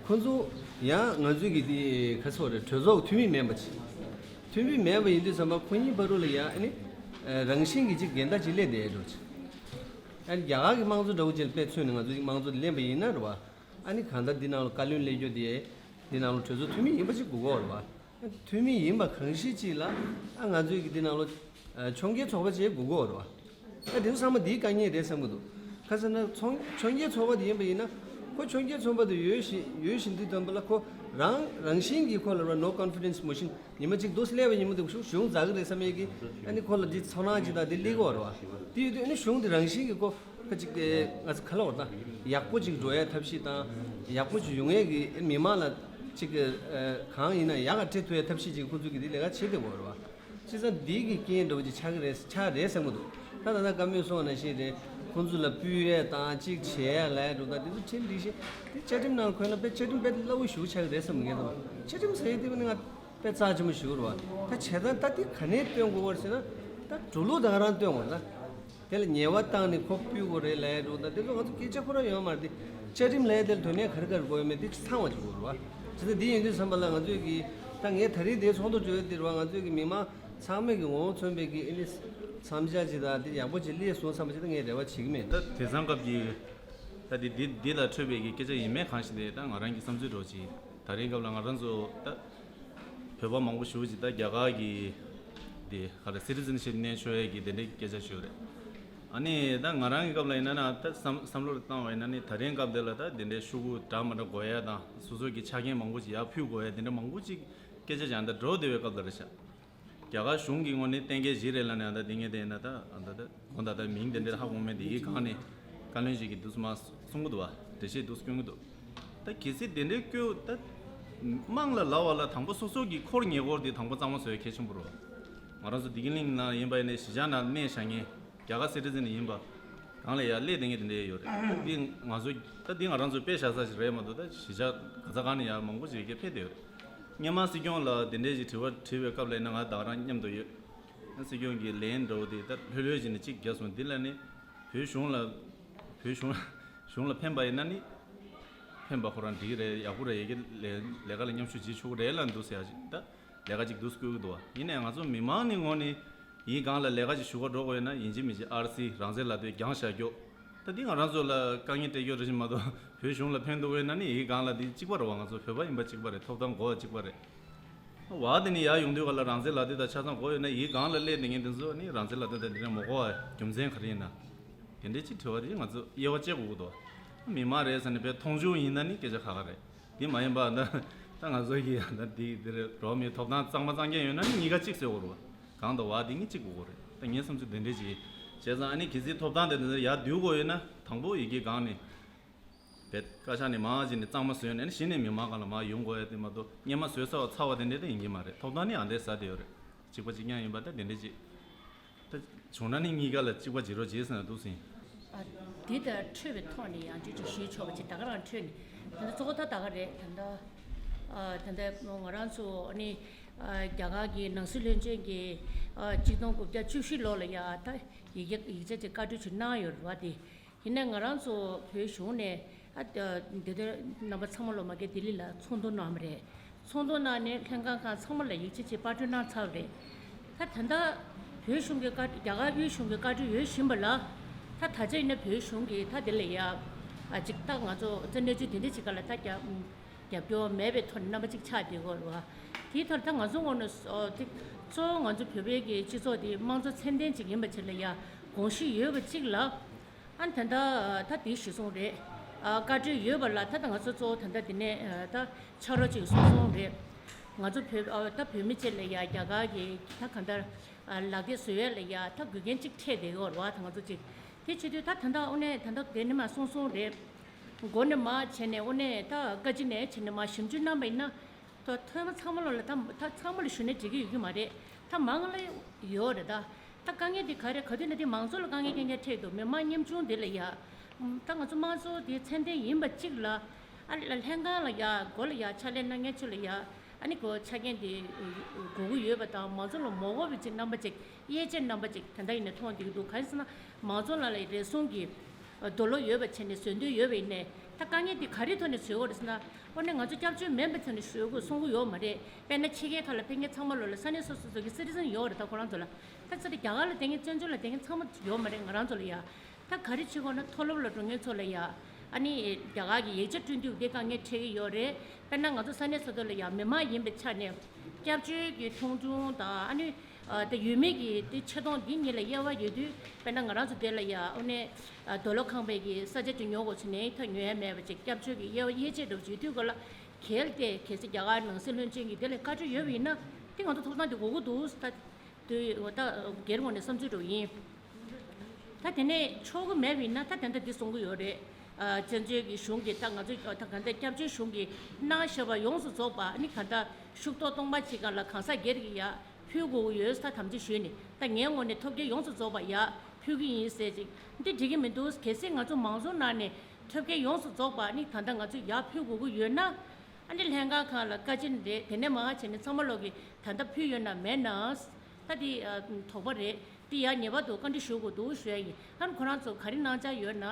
ཁོ་ཚོ་ཡང་ང་ཚོའི་གི་དེ་ག་ཚོད་རེད། གྲོས་ཚོགས་འཐུས་མི་མེད་པ་ཅིག་འཐུས་མི་མེད་པ་ཡིན་དུས་ཙམ་པ་ཁོ་གཉིས་བར་དུ་ལ་ཡང་ཨ་ནི་ཨ་རང་བཞིན་གྱི་ཅིག་འགལ་ཟླ་ཅིག་སླེབས་བསྡད་འགྲོ་ཅིག་ཨ་ནི་རྒྱ་གར་གི་དམངས་གཙོ་འདྲ་བོ་ཅིག་ལ་དཔེ་མཚོན་ནས་ང་ཚོའི་དམངས་གཙོ་དེ་ལེན་པ་ཡིན་ན་རེད་བ། ཨ་ནི་གང་ལྟར་འདི་ནང་ལ་བཀའ་བློན་སླེབས་རྒྱུ་དེ་འདི་ནང་ལ་གྲོས་ཚོགས་འཐུས་མི་ཡིན་པ་ཅིག་དགོས་ཀྱི་ཡོད་རེད་བ། འཐུས་མི་ཡིན་པ་གང་ཞིག་ཅིག་ལ་ཨ་ང་ཚོའི་གི་འདི་ནང་ལ་ཨ་ཕྱོགས་འགལ་ཚོགས་པ་ཅིག་དགོས་ཀྱི་ཡོད་རེད་བ། ཨ་དེ་ཚོ་ཚང་མ་འདིའི་དཀའ་ངལ་རེད་བསམ་གྱི་འདུག་ག་ཟེར་ན་ཚོང་ཕྱོགས་འགལ་ཚོགས་པ་དེ་ཡིན་པ་ཡིན་ན་ཁོ་ཕྱོགས་འགལ་ཚོགས་པ་དེ་ཡོད་བཞིན་ཡོད་བཞིན་དུས་ཙམ་པ་ལ་ཁོ་རང་རང་བཞིན་གྱིས་ཁོ་ལ་ར་no confidence motion་ཉི་མ་གཅིག་འདུག་སེ་སླེབས་པ་ཉིན་མོ་དེ་གཞུང་གཞུང་འཛག་གི་རེད་བསམ་ཡས་ཀྱི་ཨ་ནི་ཁོ་ལ་འདི་ཚོར་སྣང་ཅིག་དང་འདི་སླེབས་ཀྱི་ཡོད་རེད་བ། དེ་ཡོད་དུས་ཨ་ནི་གཞུང་འདི་རང་བཞིན་གྱིས་ཁོ་ཁ་ཅིག་གི་ང་ཚོ་ག་ལ་བར་དང་ཡག་པོ་ཅིག་འགྲོ་ཡ་ཐབས་ཤེས་དང་ཡག་པོ་ཅིག་ཡོང་ཡ་གི་མི་མང་ལ་ཅིག་གི་གང་ཡིན་ན་ཡག་ག་སྤྲད་ཐུབ་ཡ་ཐབས་ཤེས་ཅིག་ཁོ་ཚོ་གི་དེ་ལས་ཀ་བྱེད་བསྡད་ཡོད་རེད་བ། བྱས་ཙང་འདི་གི་རྐྱེན་འདྲ་བོ་ཅིག་ཆགས་ཀྱི་རེད་ཆགས་རེད་བསམ་གྱི་འདུག་ད་ད་ལྟ་བཀའ་མོལ་སོང་ནང་བཞིན་རེད། ཁོང་ཚོ་ལ་སྤུས་ཡས་དང་ཅིག་བྱེད་ཡས་ལས་འགྲོ་དང་དེ་ཚོ་ཁྲིམས་སྒྲིག་གཞི་དེ་བཅའ་ཁྲིམས་ནང་འཁོད་ན་དཔེ་བཅའ་ཁྲིམས་དཔེ་སླ་བོ་ཞེ་པོ་ཆགས་ཀྱི་རེད་བསམ་གྱི་འདུག་བཅའ་ཁྲིམས་ཟེར་ཡས་དེ་ནི་ང་དཔེ་རྩ་ཆེན་པོ་ཞིག་རེད་བ། ད་བྱས་ཙང་ད་འདི་ག་ནས་སྟོན་དགོས་པ་རེད་ཟེར་ན་ད་འགྲོ་ལུགས་ད་ག་རང་སྟོན་དགོས་རེད་ད། དེ་ལ་ཉེས་པ་བཏང་ནས་ཁོ་སྤུད་དགོས་རེད་ལབ་ཡ་འགྲོ་ད་དེ་ཚོ་ང་ཚོ་སྐད་ཆ་ཁོ་རང་ཡོད་མ་རེད་དེ། བཅའ་ཁྲིམས་ལབ་ཡ་དེ་ལ་དོན་གནད་ག་རེ་ག་རེ་དགོས་ཡོད་མེད་དེ་ཚང་བ་ཅིག་དགོས་རེད་བ། བྱས་ཙང་འདི་ཡིན་དུས་ཙམ་པ་ལ་ང་ཚོས་ཀྱི་ད་ངས་ད་རེས་འདིའི་ཚོགས་འདུ་གྲོལ་ཡ་དེ་རེད་བ། ང་ཚོས་ཀྱི་མི་མང་ཚང་མས་ཀྱི་ངོ་བོ་མཚོན་པའི་ཀྱི་ཨ་ནི་མཚམས་འཇོག་ཅིག་དང་དེ་ཡག་པོ་ཅིག་སླེབས་སོང་བསམ་པ་ཅིག་ད་ངས་རེ་བ་བྱེད་ཀྱི་མེད། ད་དེང་སང་སྐབས་ཀྱི་ད་འདི་འདི་འདི་ལ་འཕྲོད་པའི་གི་སྐད་ཆ་ཡིན་མིན་གང་ཞིག་དེ་ད་ང་རང་གི་བསམ་ཚུལ་འདྲ་བོ་ཅིག་ད་རེས་སྐབས་ལ་ང་རང་ཚོ་ད་བོད་པ་མང་པོ་ཞེ་པོ་ཅིག་ད་རྒྱ་གར་གྱི་འདི་ག་རེ་citizenship་གནས་ཆོག་ཡས་ཀྱི་དེ་འདྲའི་སྐད་ཆ་ཞུ་རེད། ཨ་ནི་ད་ང་རང་གི་སྐབས་ལ་ཡིན་ན་ན་ད་བསམ་བསམ་བློ་བཏང་བ་ཡིན་ན་ནི་ད་རེས་སྐབས་འདི་ལ་ད་དེ་འདྲའི་ཤོག་གུ་འདྲ་མི་འདྲ་དགོས་ཡས་དང་སོ་སོ་གི་ཆ་རྐྱེན་མང་པོ་ཅིག་ཡར་ཕུལ་དགོས་ཡས་དེ་འདྲ་མང་པོ་ཅིག་སྐད་ཆ་བྱས་ད་འགྲོ་བསྡད་པའི་སྐབས་ལ་རེད་ཤག་རྒྱ་གར་གཞུང་གི་ངོས་ནས་གཏན་འཁེལ་བྱེད་རེད་ལབ་ནས་ད་དེ་ངས་དེ་ཡིན་ན་ད་ད་ད་དགོངས་དག་ད་མིང་དེ་འདྲ་ཧ་གོ་མེད་དེ་ཡིག་སྒང་ནས་བཀའ་བློན་ཞིག་གིས་འདུག་སེ་མར་གསུང་གི་འདུག་བ། འགྲེལ་བཤད་འདུག་སེ་སྐྱོན་གི་འདུག་ད་གལ་སྲིད་དེ་འདྲའི་སྐྱོ་ད་དམངས་ལ་ལབ་པ་ལ་དང་པོ་སོ་སོ་གི་འཁོར་ཉེ་འཁོར་དེ་དང་པོ་གཙང་མ་བཟོ་ཡ་གལ་ཆེན་པོ་རེད་བ། ང་རང་ཚོ་བདེ་སྐྱིད་གླིང་ནང་ཡིན་པ་ཡིན་ནའི་གཞིས་ཆགས་ནང་གནས་བཞག་མཁན་རྒྱ་གར་citizen་ཡིན་པ་གང་ལ་ཡར་སླེབས་བསྡད་མཁན་དེ་འདྲ་ཡོད་རེད། ད་འདི་ང་ཚོ་ད་འདི་ང་རང་ཚོའི་དཔེ་བཞག་ས་ཞིག་རེད་མ་གཏོགས་ད་གཞིས་ཆགས་ག་ས་གང་ནས་ཡར་མང་པོ་ཞིག་གིས་ཕེབས་བསྡད་ཡོད་རེད། སྔོན་མ་སྲིད་སྐྱོང་ལ་དེ་འདྲའི་ཞིག་དྲི་བ་དྲིས་པའི་སྐབས་ལ་ཡིན་ན་ང་ད་ག་རང་མཉམ་དུ་ཡོད། སྲིད་སྐྱོང་གི་ལན་འདྲ་བོ་དེ་ད་ལྷོད་ལྷོད་བྱས་ནས་གཅིག་བརྒྱབ་སོང་། འདི་ལ་ནི་བོད་གཞུང་ལ་བོད་གཞུང་གཞུང་ལ་ཕན་པ་ཡིན་ན་ནི་ཕན་པ་ཁོ་རང་འགྲིག་གི་རེད། ཡག་པོ་རེད། ཡ་གི་ལས་ལས་ཀ་ལ་མཉམ་ཞུགས་བྱེད་ཆོག་གི་རེད་ལབ་འདུག་ཟེར་ཡ་ཅིག་ད་ལས་ཀ་ཅིག་འདུག་སེ་བསྐུལ་གི་འདུག་བ། ཡིན་ནའི་ང་ཚོ་མི་མང་ནི་ངོས་ནས་ཡིན་སྒང་ལ་ལས་ཀ་ཅིག་ཞུ་ག་འགྲོ་དགོས་ཡོད་ན་ཡིན་གཅིག་མིན་གཅིག་ཨར་སི་རང་བཙན་ལ་དོན་རྒྱང་བཞག་རྒྱུ། ད་འདི་ང་རང་ཚོ་ལ་དཀའ་ངལ་སྤྲད་རྒྱུ་རེད་ཅིག་མ་གཏོགས་བོད་གཞུང་ལ་ཕན་ཐོགས་ཡོད་ན་ནི་ཡིན་སྒང་ལ་འདི་གཅིག་པ་རེད་བ། ང་ཚོ་བོད་པ་ཡིན་པ་གཅིག་པ་རེད། ཐོབ་ཐང་དགོས་པ་གཅིག་པ་རེད། བ་དེ་ནི་ཡར་ཡོང་དུས་ག་ལ་རང་བཙན་ལག་དེབ་དང་ཆ་ཚང་དགོས་ཡོད་ན་ཡིན་སྒང་ལ་སླེབས་བསྡད་མཁན་དེ་ཚོ་ནི་རང་བཙན་ལག་དེབ་དང་དེ་འདྲ་མ་དགོས་པ་རྒྱུ་མཚན་ག་རེ་ཡིན་ན། དེ་འདྲའི་ཅིག་དྲི་བ་དེ་ང་ཚོ་དབྱེ་བ་དཔྱད་དགོས་ཀྱི་འདུག་མི་མང་རེད་ཟེར་ནས་བས་མཐོང་ཆུང་ཡིན་ན་ནི་སྐད་ཆ་ཁག་ཁག་རེད། དེ་མ་ཡིན་པ་ད་ད་ང་ཚོ་གི་ད་འདི་འདིར་འགྲོ་བ་མིའི་ཐོབ་ཐང་གཙང་མ་གཙང་རྐྱང་ཡོད་ན་ནི་གཉིས་ཀ་གཅིག་བཟོ་དགོས་རེད་བ། གང་དང་བ་དེ་གཉིས་གཅིག་དགོས་རེད། ད་ངའི་བསམ་ཚུལ་དེ་འདྲས་ཅིག་བྱས་ཙང་ཨ་ནི་གལ་སྲིད་ཐོབ་ཐང་དེ་འདི་ཡར་བསྡུ་དགོས་ཡོད་ན་དང་པོ་ཡི་གེ་སྒང་ནས་བེད་བཀའ་ཤག་ནས་མར་ཅིག་ནས་གཙང་མ་བཟོས་ནས་གཞི་ནས་མི་མང་སྒང་ལ་མར་ཡོང་དགོས་ཡ་དེ་མ་གཏོགས་སྔོན་མ་བཟོས་ཚར་བ་ཚར་བ་དེ་འདྲས་ད་ཡིན་གྱི་མ་རེད། ཐོབ་ཐང་ནི་ཨ་འདྲས་ཟ་བསྡད་ཡོད་རེད། གཅིག་པ་གཅིག་རྐྱང་ཡིན་པ་ད་དེ་འདྲས་ཅིག་ད་བྱུང་ན་ནི་གཉིས་ཀ་ལ་གཅིག་པ་བྱེད་རོགས་བྱེད་ཟེར་ན་འདུག་ཟིན། ཨ། འདི་ལྟར་འཕྲོས་པའི་ཐོག་ནས་ཡང་བསྐྱར་ཅིག་ཞུས་ཆོག་པ་ཅིག་ད་ག་རང་འཕྲོས་ནས་ད་ལྟ་གཙོ་བོ་ད་ད་ག་རེད། ད་ལྟ་ཨ་ད་ལྟ་ང་རང་ཚོ་ནི་ཨ་རྒྱ་གར་གྱི་ནང་སྲིད་བློན་ཆེན་གྱིས་ཨ་གཅིག་སྟོང་དགུ་བརྒྱ་བཅུ་བཞི་ལོ་ལ་ཡ་ད་ཡིག་ཡིག་ཆ་ཅིག་བཀའ་འཁྲོལ་ཅིག་གནང་ཡོད་རེད་བ། དེ་ཡིན་ནའི་ང་རང་ཚོ་བོད་གཞུང་ནས་ཨ་འདི་ལྟར་རྣམ་པ་ཚང་མ་ལོ་མ་གི་ལྡི་ལི་ལ་ཚོགས་འདུ་གནང་བ་རེད། ཚོགས་འདུ་གནང་ནས་ལྷན་ཁང་ཁག་ཚང་མ་ལ་ཡིག་ཆ་ཅིག་པར་སྐྲུན་གནང་ཚར་བ་རེད། ད་ད་ལྟ་བོད་གཞུང་གི་བཀའ་རྒྱ་གར་དབུས་གཞུང་གི་བཀའ་འཁྲོལ་ཡོད་བཞིན་པ་ལ་ད་ད་ཆ་ཡིན་ན་བོད་གཞུང་གིས་ད་དེ་ལ་ཡ་ཨ་ཅིག་ད་ང་ཚོ་ད་གནས་ཚུལ་དེ་འདྲ་ཅིག་ག་ལ་ད་རྒྱ་རྒྱབ་སྐྱོར་མེད་པའི་ཐོག་ནས་རྣམ་པ་ཅིག་ཆགས་བསྡད་ཡོད་རེད་བ། དེའི་ཐོག་ད་ང་ཚོ་ངོས་ནས་ཨོ་དེ་གཙོ་བོ་ང་ཚོ་བོད་པའི་གི་སྤྱི་ཚོགས་དེ་དམངས་གཙོ་ཚད་ལྡན་ཅིག་ཡིན་པ་ཆེད་ལ་ཡ་དགོངས་གཞི་ཡོད་པ་ཅིག་ལ། ཨ་ད་ལྟ་ད་དེ་གཞི་བཟུང་རེད། ཨ་བཀའ་འཁྲོལ་ཡོད་པ་ལ་ད་ད་ང་ཚོ་གཙོ་བོ་ད་ལྟ་དེ་ནས་ཨ་ད་ཕྱག་རོགས་ཅིག་གསུང་སོང་རེད། ང་ཚོ་བོད་ཨ་ད་བོད་མི་བཅས་ལ་ཡ་རྒྱ་གར་གྱི་ད་གང་ལྟར་ཨ་ལག་དེབ་བཟོ་ཡས་ལ་ཡ་ད་དགོས་མཁན་ཅིག་འཕྲད་བསྡད་ཡོད་རེད་བ། ད་ང་ཚོ་ཅིག་དེ་བྱེད་དུས་ད་ད་ལྟ་དངོས་གནས་ད་ལྟ་དེ་ནས་མར་གསུང་སོང་རེད། མགོ་ནས་མར་བྱས་ནས་དངོས་གནས་ད་བཀའ་སྤྱི་ནས་བྱས་ནས་མར་ཞིབ་འཇུག་གནང་བ་ཡིན་ན། ད་ཐོས་པ་ཚང་མ་ལོ་ལ་ད་ད་ཚང་མ་ལ་ཞུ་ནས་འགྲིག་གི་ཡོད་ཀྱི་མ་རེད། ད་མང་ལ་ཡོད་རེད། ད་ད་དཀའ་ངལ་འདི་ག་རེ་ག་དུས་ན་འདི་མང་ཚོགས་ལ་དཀའ་ངལ་རྐྱང་རྐྱང་འཕྲད་འདུག་མི་མང་ཉམ་ཆུང་འདི་ལ་ཡ། ད་ང་ཚོ་དམངས་གཙོ་འདི་ཚད་ལྡན་ཡིན་པ་གཅིག་ལ། ཨ་ལ་ལྷན་ཁང་ལ་ཡ་མགོ་ལ་ཡ་ཕྱག་ལས་གནང་མཁན་ཚོ་ལ་ཡ། ཨ་ནི་གོ་ཆ་རྐྱེན་འདི་དགོས་ཀྱི་ཡོད་པ་དང་མང་ཚོགས་ལ་མ་དགོས་པའི་ཅིག་རྣམ་པ་ཅིག་དབྱེ་འབྱེད་རྣམ་པ་ཅིག་ད་ལྟ་ཡིན་ནས་མཐོང་བསྡད་ཀྱི་འདུག་གང་ཡིན་ཟེར་ན་མང་ཚོགས་ལ་ལ་རེ་ཟུང་གི་འདོད་བློ་ཡོད་པ་བྱས་ནས་བཟོ་འདོད་ཡོད་པ་ཡིན་ནའི་ད་དཀའ་ངལ་འདི་ག་རེའི་ཐོག་ནས་བཟོས་ཡོད་རེད་ཟེར་ན། དངོས་གནས་ང་ཚོ་སྐྱབས་བཅོལ་མིན་པའི་ཐོག་ནས་བཟོ་དགོས་གསུང་གི་ཡོད་མ་རེད། དཔེར་ན་ཕྱི་རྒྱལ་ཁག་ལ་ཕེབས་མཁན་ཚང་མ་ལོ་ལ་ས་གནས་སོ་སོ་སོ་གི་སི་ཊི་ཛན་ཡོད་རེད། ད་ཁོ་རང་ཚོ་ལ་ད་ཚོ་དེ་རྒྱ་གར་ལ་བསྡད་མཁན་བཙན་བྱོལ་ལ་བསྡད་མཁན་ཚང་མ་ཡོད་མ་རེད། ང་རང་ཚོ་ལ་ཡ་ད་ག་རེ་བྱེད་དགོས་ན་མཐོ་སློབ་ལ་འགྲོ་མཁན་ཚོ་ལ་ཡ་ཨ་ནི་རྒྱ་གར་གྱི་ཡིག་ཆ་བསྐྲུན་དུས་དེ་དཀའ་ངལ་འཕྲད་ཀྱི་ཡོད་རེད། དཔེར་ན་ང་ཚོ་ས་གནས་སོ་སོ་ལ་ཡ་མི་མང་ཡིན་པའི་ཆ་ནས་སྐྱབས་བཅོལ་གྱི་མཐོང་ཆུང་དང་ཨ་ནི། ཨ་ད་ཡུལ་མི་གི་དེ་ཆེ་མཐོང་འདི་གཉིས་ལ་དབྱེ་བ་ཡོད་དུས་དཔེར་ན་ང་རང་ཚོ་དེ་ལ་ཡ་ཨོ་ནས་ཨ་རྡོ་ལོ་ཁང་པའི་གི་ས་ཆ་དེ་ཉོ་དགོས་ཚེ་ནས་ད་ཉོ་ཡ་མེད་པ་ཅིག་སྐྱབས་བཅོལ་གྱི་དབྱེ་བ་དབྱེ་འབྱེད་འགྲོ་བྱེད་དུས་སྐོར་ལ་གལ་ཏེ་གལ་སྲིད་རྒྱ་གར་ནང་སྲིད་བློན་ཆེན་གྱིས་དེ་ལ་བཀའ་འཁྲོལ་ཡོད་པ་ཡིན་ན་དེ་ང་ཚོ་ཐོབ་ཐང་དེ་དགོས་ཀྱི་འདུག་ད་དེ་ད་སྒེར་ངོས་ནས་བསམ་ཚུལ་འགྲོ་ཡིན། ད་དེ་ནས་ཆོག་གི་མེད་པ་ཡིན་ན་ད་དེ་འདྲ་འདི་གསུང་གི་ཡོད་རེད། ཨ་བཙན་བྱོལ་གྱི་གཞུང་གིས་ད་ང་ཚོ་ད་ག་འདྲ་སྐྱབས་བཅོལ་གཞུང་གིས་གནང་བཞག་པ་ཡོངས་སུ་རྫོགས་པ་ནི་ག་འདྲ་ཤུགས་ཐོག་སྟོང་པ་ཅིག་སྒང་ལ་གང་ཟག་སྒེར་གྱི་ཡ། ཕུལ་དགོས་ཀྱི་ཡོད་ཟེར་ད་དམ་བཅའ་ཞུས་ནས་ད་ངའི་ངོས་ནས་ཐོབ་རྒྱལ་ཡོངས་སུ་རྫོགས་པ་ཡར་ཕུལ་གྱི་ཡིན་ཟེར་ཅིག་འདི་འགྲིག་གི་མི་འདུག་གལ་སྲིད་ང་ཚོ་མང་གཙོ་ནང་ནས་ཐོབ་རྒྱལ་ཡོངས་སུ་རྫོགས་པ་ནི་ད་ལྟ་ང་ཚོ་ཡར་ཕུལ་དགོས་ཀྱི་ཡོད་ན་ཨ་ནི་ལྷན་ཁང་ཁག་ལ་བཀའ་སྤྱི་རེད། དེ་ནས་མར་བྱས་ནས་ཚང་མ་ལོག་གི་ད་ལྟ་ཕུལ་ཡོད་ན་མེད་ན་ད་འདི་དོགས་པ་རེད། འདི་ཡར་ངེས་པར་དུ་བཀའ་འདྲི་ཞུ་དགོས་འདུག་ཞུ་ཡ་ཡིན། ཨ་ནི་ཁོ་རང་ཚོ་ག་རེ་གནང་འཆར་ཡོད་ན།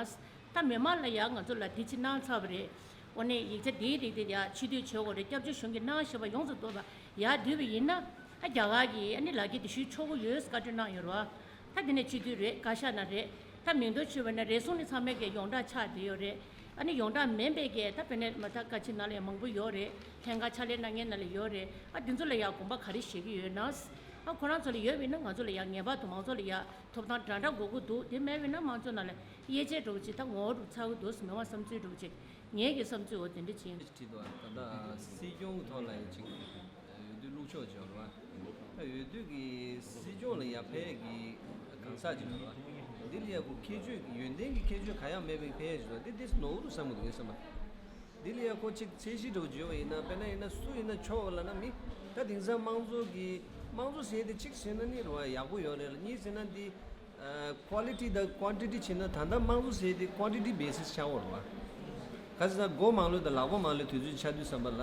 ད་མི་མང་ལ་ཡང་ང་ཚོ་ལ་འདི་ཕྱི་གནང་ཚར་བ་རེད། འོ་ནས་ཡིག་ཆ་འདིའི་རིགས་དེ་ཡང་ཕྱི་སྡུད་བྱེད་དགོས་རེད། སྐྱབས་བཅོལ་གཞུང་གིས་གནང་བཞག་པ་ཡོངས་སུ་རྫོགས་པ་ཡར་བསྡུས་པ་ཡིན་ན་ཨ་རྒྱ་གར་གྱིས་ཨ་ནི་ལག་འཁྱེར་དེ་ཞུ་ཆོག་གི་ཡོད་བཀའ་འཁྲོལ་གནང་ཡོད་རེད་བ། ད་དེ་ནས་ཕྱི་སྡུད་རེད། བཀའ་ཤག་ནང་རེད། ད་མིང་འདོན་བྱས་པ་ན་རེ་ཟུང་ནི་ཚང་མའི་གི་ཡོངས་གྲགས་ཆགས་བསྡད་ཡོད་རེད། ཨ་ནི་ཡོངས་གྲགས་མིན་པའི་གི་ད་དཔེར་ན་མ་ད་བཀའ་སྤྱི་ནང་ལ་ཡང་མང་པོ་ཡོད་རེད། ལྷན་ཁང་ཕྱག་ལས་གནང་མཁན་ནང་ལ་ཡོད་རེད། ཨ་དེ་ཚོ་ལ་ཡང་དགོངས་པ་ག་རེ་བཞེས་ཀྱི་ཡོད་ན། ཨ་ཁོ་རང་ཚོ་ལ་ཡོད་པ་ཡིན་ན་ང་ཚོ་ལ་ཡང་ངེས་པར་དུ་མང་ཚོགས་ལ་ཡང་ཐོབ་ཐང་འདྲ་འདྲ་དགོས་ཀྱི་འདུག་དེ་མེད་པ་ཡིན་ན་མང་ཚོགས་ནང་ལ་དབྱེ་འབྱེད་འདྲ་བོ་ཅིག་ད་ངོ་བོ་འདྲ་ཚ་གི་འདུག་མི་མང་བསམ་ཚུལ་འདྲ་བོ་ཅིག་ངེད་ཀྱི་བསམ་ཚུལ་འོ་དེ་འདྲ་ཅིག་ཡིན། ཅིག་བྲིས་འདུག་ད་ལྟ་སྲིད་སྐྱོང་གི་ཐོག་ལ་ཡང་ཅིག་འོས་བསྡུ་བླུགས་ཆོག་ཅིག་ཡོད་རེད་བ། ད་འོས་བསྡུ་གི་སྲིད་སྐྱོང་ལ་ཡར་ཕེབས་ཀྱི་གང་ཟག་ཅིག་ཡོད་རེད་བ། འདི་ལ་ཡང་ཁོ་ཁྱད་ཆོས་ཡོན་ཏན་གྱི་ཁྱད་ཆོས་གང་ཡང་མེད་པའི་ཕེབས་ཡ་ཅིག་འདུག་འདི་འདི་ནོར་བུ་འདུག་བསམ་གི་འདུག་ངས་བསམ་པ། འདི་ལ་ཡང་ཁོ་ཅིག་ཚད་གཞི་འདྲ་བོ་བརྗོད་པ་ཡིན་ན་དཔེར་ན་ཡིན་ན་སུ་ཡིན་ན་ཆོག་ལབ་ན་མི་ད་དེང་སང་དམངས་གཙོ་གི་དམངས་གཙོ་ཟེར་དེ་གཅིག་བྱས་ན་ནི་རེད་བ་ཡག་པོ་ཡོད་རེད་ལ། གཉིས་བྱས་ན་འདི་ཀོ་ལི་ཊི་དང་ཀོན་ཊི་ཊི་བྱས་ན་ད་ལྟ་དམངས་གཙོ་ཟེར་དེ་ཀོན་ཊི་ཊི་བེ་སི་སི་ཆགས་ཡོད་རེད་བ། ག་ཚོད་ད་སྒོ་མང་ལོས་དང་ལག་པ་མང་ལོས་དུས་ཚོད་ཆགས་དུས་བསམ་པ་ལ་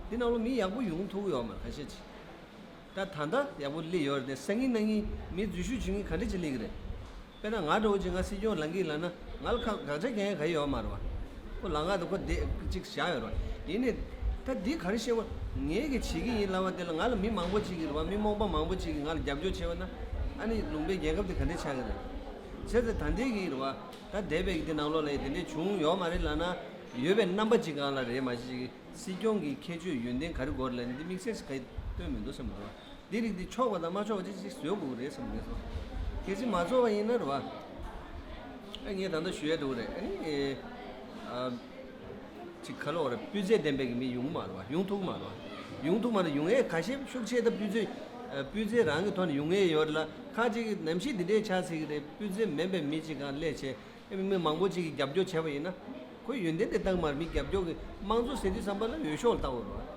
འདི་ནང་ལོ་མི་ཡག་པོ་ཡོང་ཐུབ་ཡོད་མ་རེད་ཁ་ཤས་ཅིག་ད་ད་ལྟ་ཡག་པོ་སླེབས་ཡོད་རེད་དེ་སང་ཉིན་གནངས་ཉིན་མི་འཛུལ་ཞུགས་བྱེད་མཁན་ག་འདྲ་ཅིག་སླེབས་ཀྱི་རེད། དཔེར་ན་ང་འདྲ་བོ་ཅིག་ང་སྲིད་སྐྱོང་ལངས་ཀྱི་ལབ་ན་ང་ལ་ཁ་དགག་བྱ་རྒྱག་ཡ་ག་ཡོད་མ་རེད་བ། ཁོ་ལངས་ཀ་དེ་ཁོ་བསྡད་ཅིག་བཞག་ཡོད་རེད་བ། ཡིན་ནའི་ད་འདི་ག་རེ་བཤད་བ་ངས་གི་བྱེད་ཀྱི་ཡིན་ལབ་པ་དེ་ལ་ང་ལ་མི་མང་པོ་ཅིག་གིས་རེད་བ། མི་རྨོངས་པ་མང་པོ་ཅིག་གིས་ང་ལ་རྒྱབ་སྐྱོར་བྱས་པ་ན་ཨ་ནི་ལུང་པའི་རྒྱལ་ཁབ་དེ་ག་འདྲ་ཆགས་ཀྱི་རེད། བྱས་ཙང་ད་ལྟའི་གི་རེད་བ། ད་འདས་པའི་གི་དེ་ནང་ལོགས་ལ་ཡི་དེ་འདྲས་བྱུང་ཡོད་མ་རེད་ལབ་ན་ཡོད་པའི་རྣམ་པ་ཅིག་སྒང་ལ་རེད་མ་གཞི་ཅིག་སྲིད་སྐྱོང་གི་ཁྱད་ཆོས་ཡོན་ཏན་ག་རེ་དགོས་རེད་ལབ་ནས་འདི་དམིགས་བསལ་ཞིག་ག་ཡེ་སྟོན་མི་འདུག་བསམ་གྱི་འདུག་འདི་རིགས་འདི་ཆོག་པ་དང་མ་ཆོག་པ་ཅིག་ཅིག་བཟོ་དགོས་ཀྱི་རེད་བསམ་གྱི་འདུག་གལ་སྲིད་མ་ཚོགས་པ་ཡིན་ན་རེད་བ། ཨ་ངས་ད་ལྟ་ཞུ་ཡ་འགྲོ་གི་རེད། ཨ་ནི་ཨ་ ཅིག་ག་ལོ་རེད། སྤུས་ཚད་ལྡན་པའི་གི་མི་ཡོང་མ་རེད་བ། ཡོང་ཐུབ་མ་རེད་བ། ཡོང་ཐུབ་མ་རེད། ཡོང་ཡས་ཁ་ཤས་ཤུགས་ཆེ་ད་སྤུས་ཚད་ཨ། སྤུས་ཚད་རང་གི་ཐོག་ནས་ཡོང་ཡས་ཡོད་རེད་ལ། ཁ་ཅིག་གི་གནམ་གཤིས་འདི་འདྲའི་ཆགས་སྲིད་གི་རེད། སྤུས་ཚད་མེད་པའི་མི་ཅིག་གང་སླེབས་བྱས་ཨ། མི་མང་པོ་ཅིག་གིས་རྒྱབ་སྐྱོར་བྱས་པ་ཡིན་ན། ཁོས་ཡོན་ཏན་དེ་བཏང་མ་རེད། མི་རྒྱབ་སྐྱོར་གི་དམངས་གཙོ་ཟེར་དུས་ཙམ་པ་ལ་འོས་ཤོག་ལ་བལྟ་དགོས་རེད་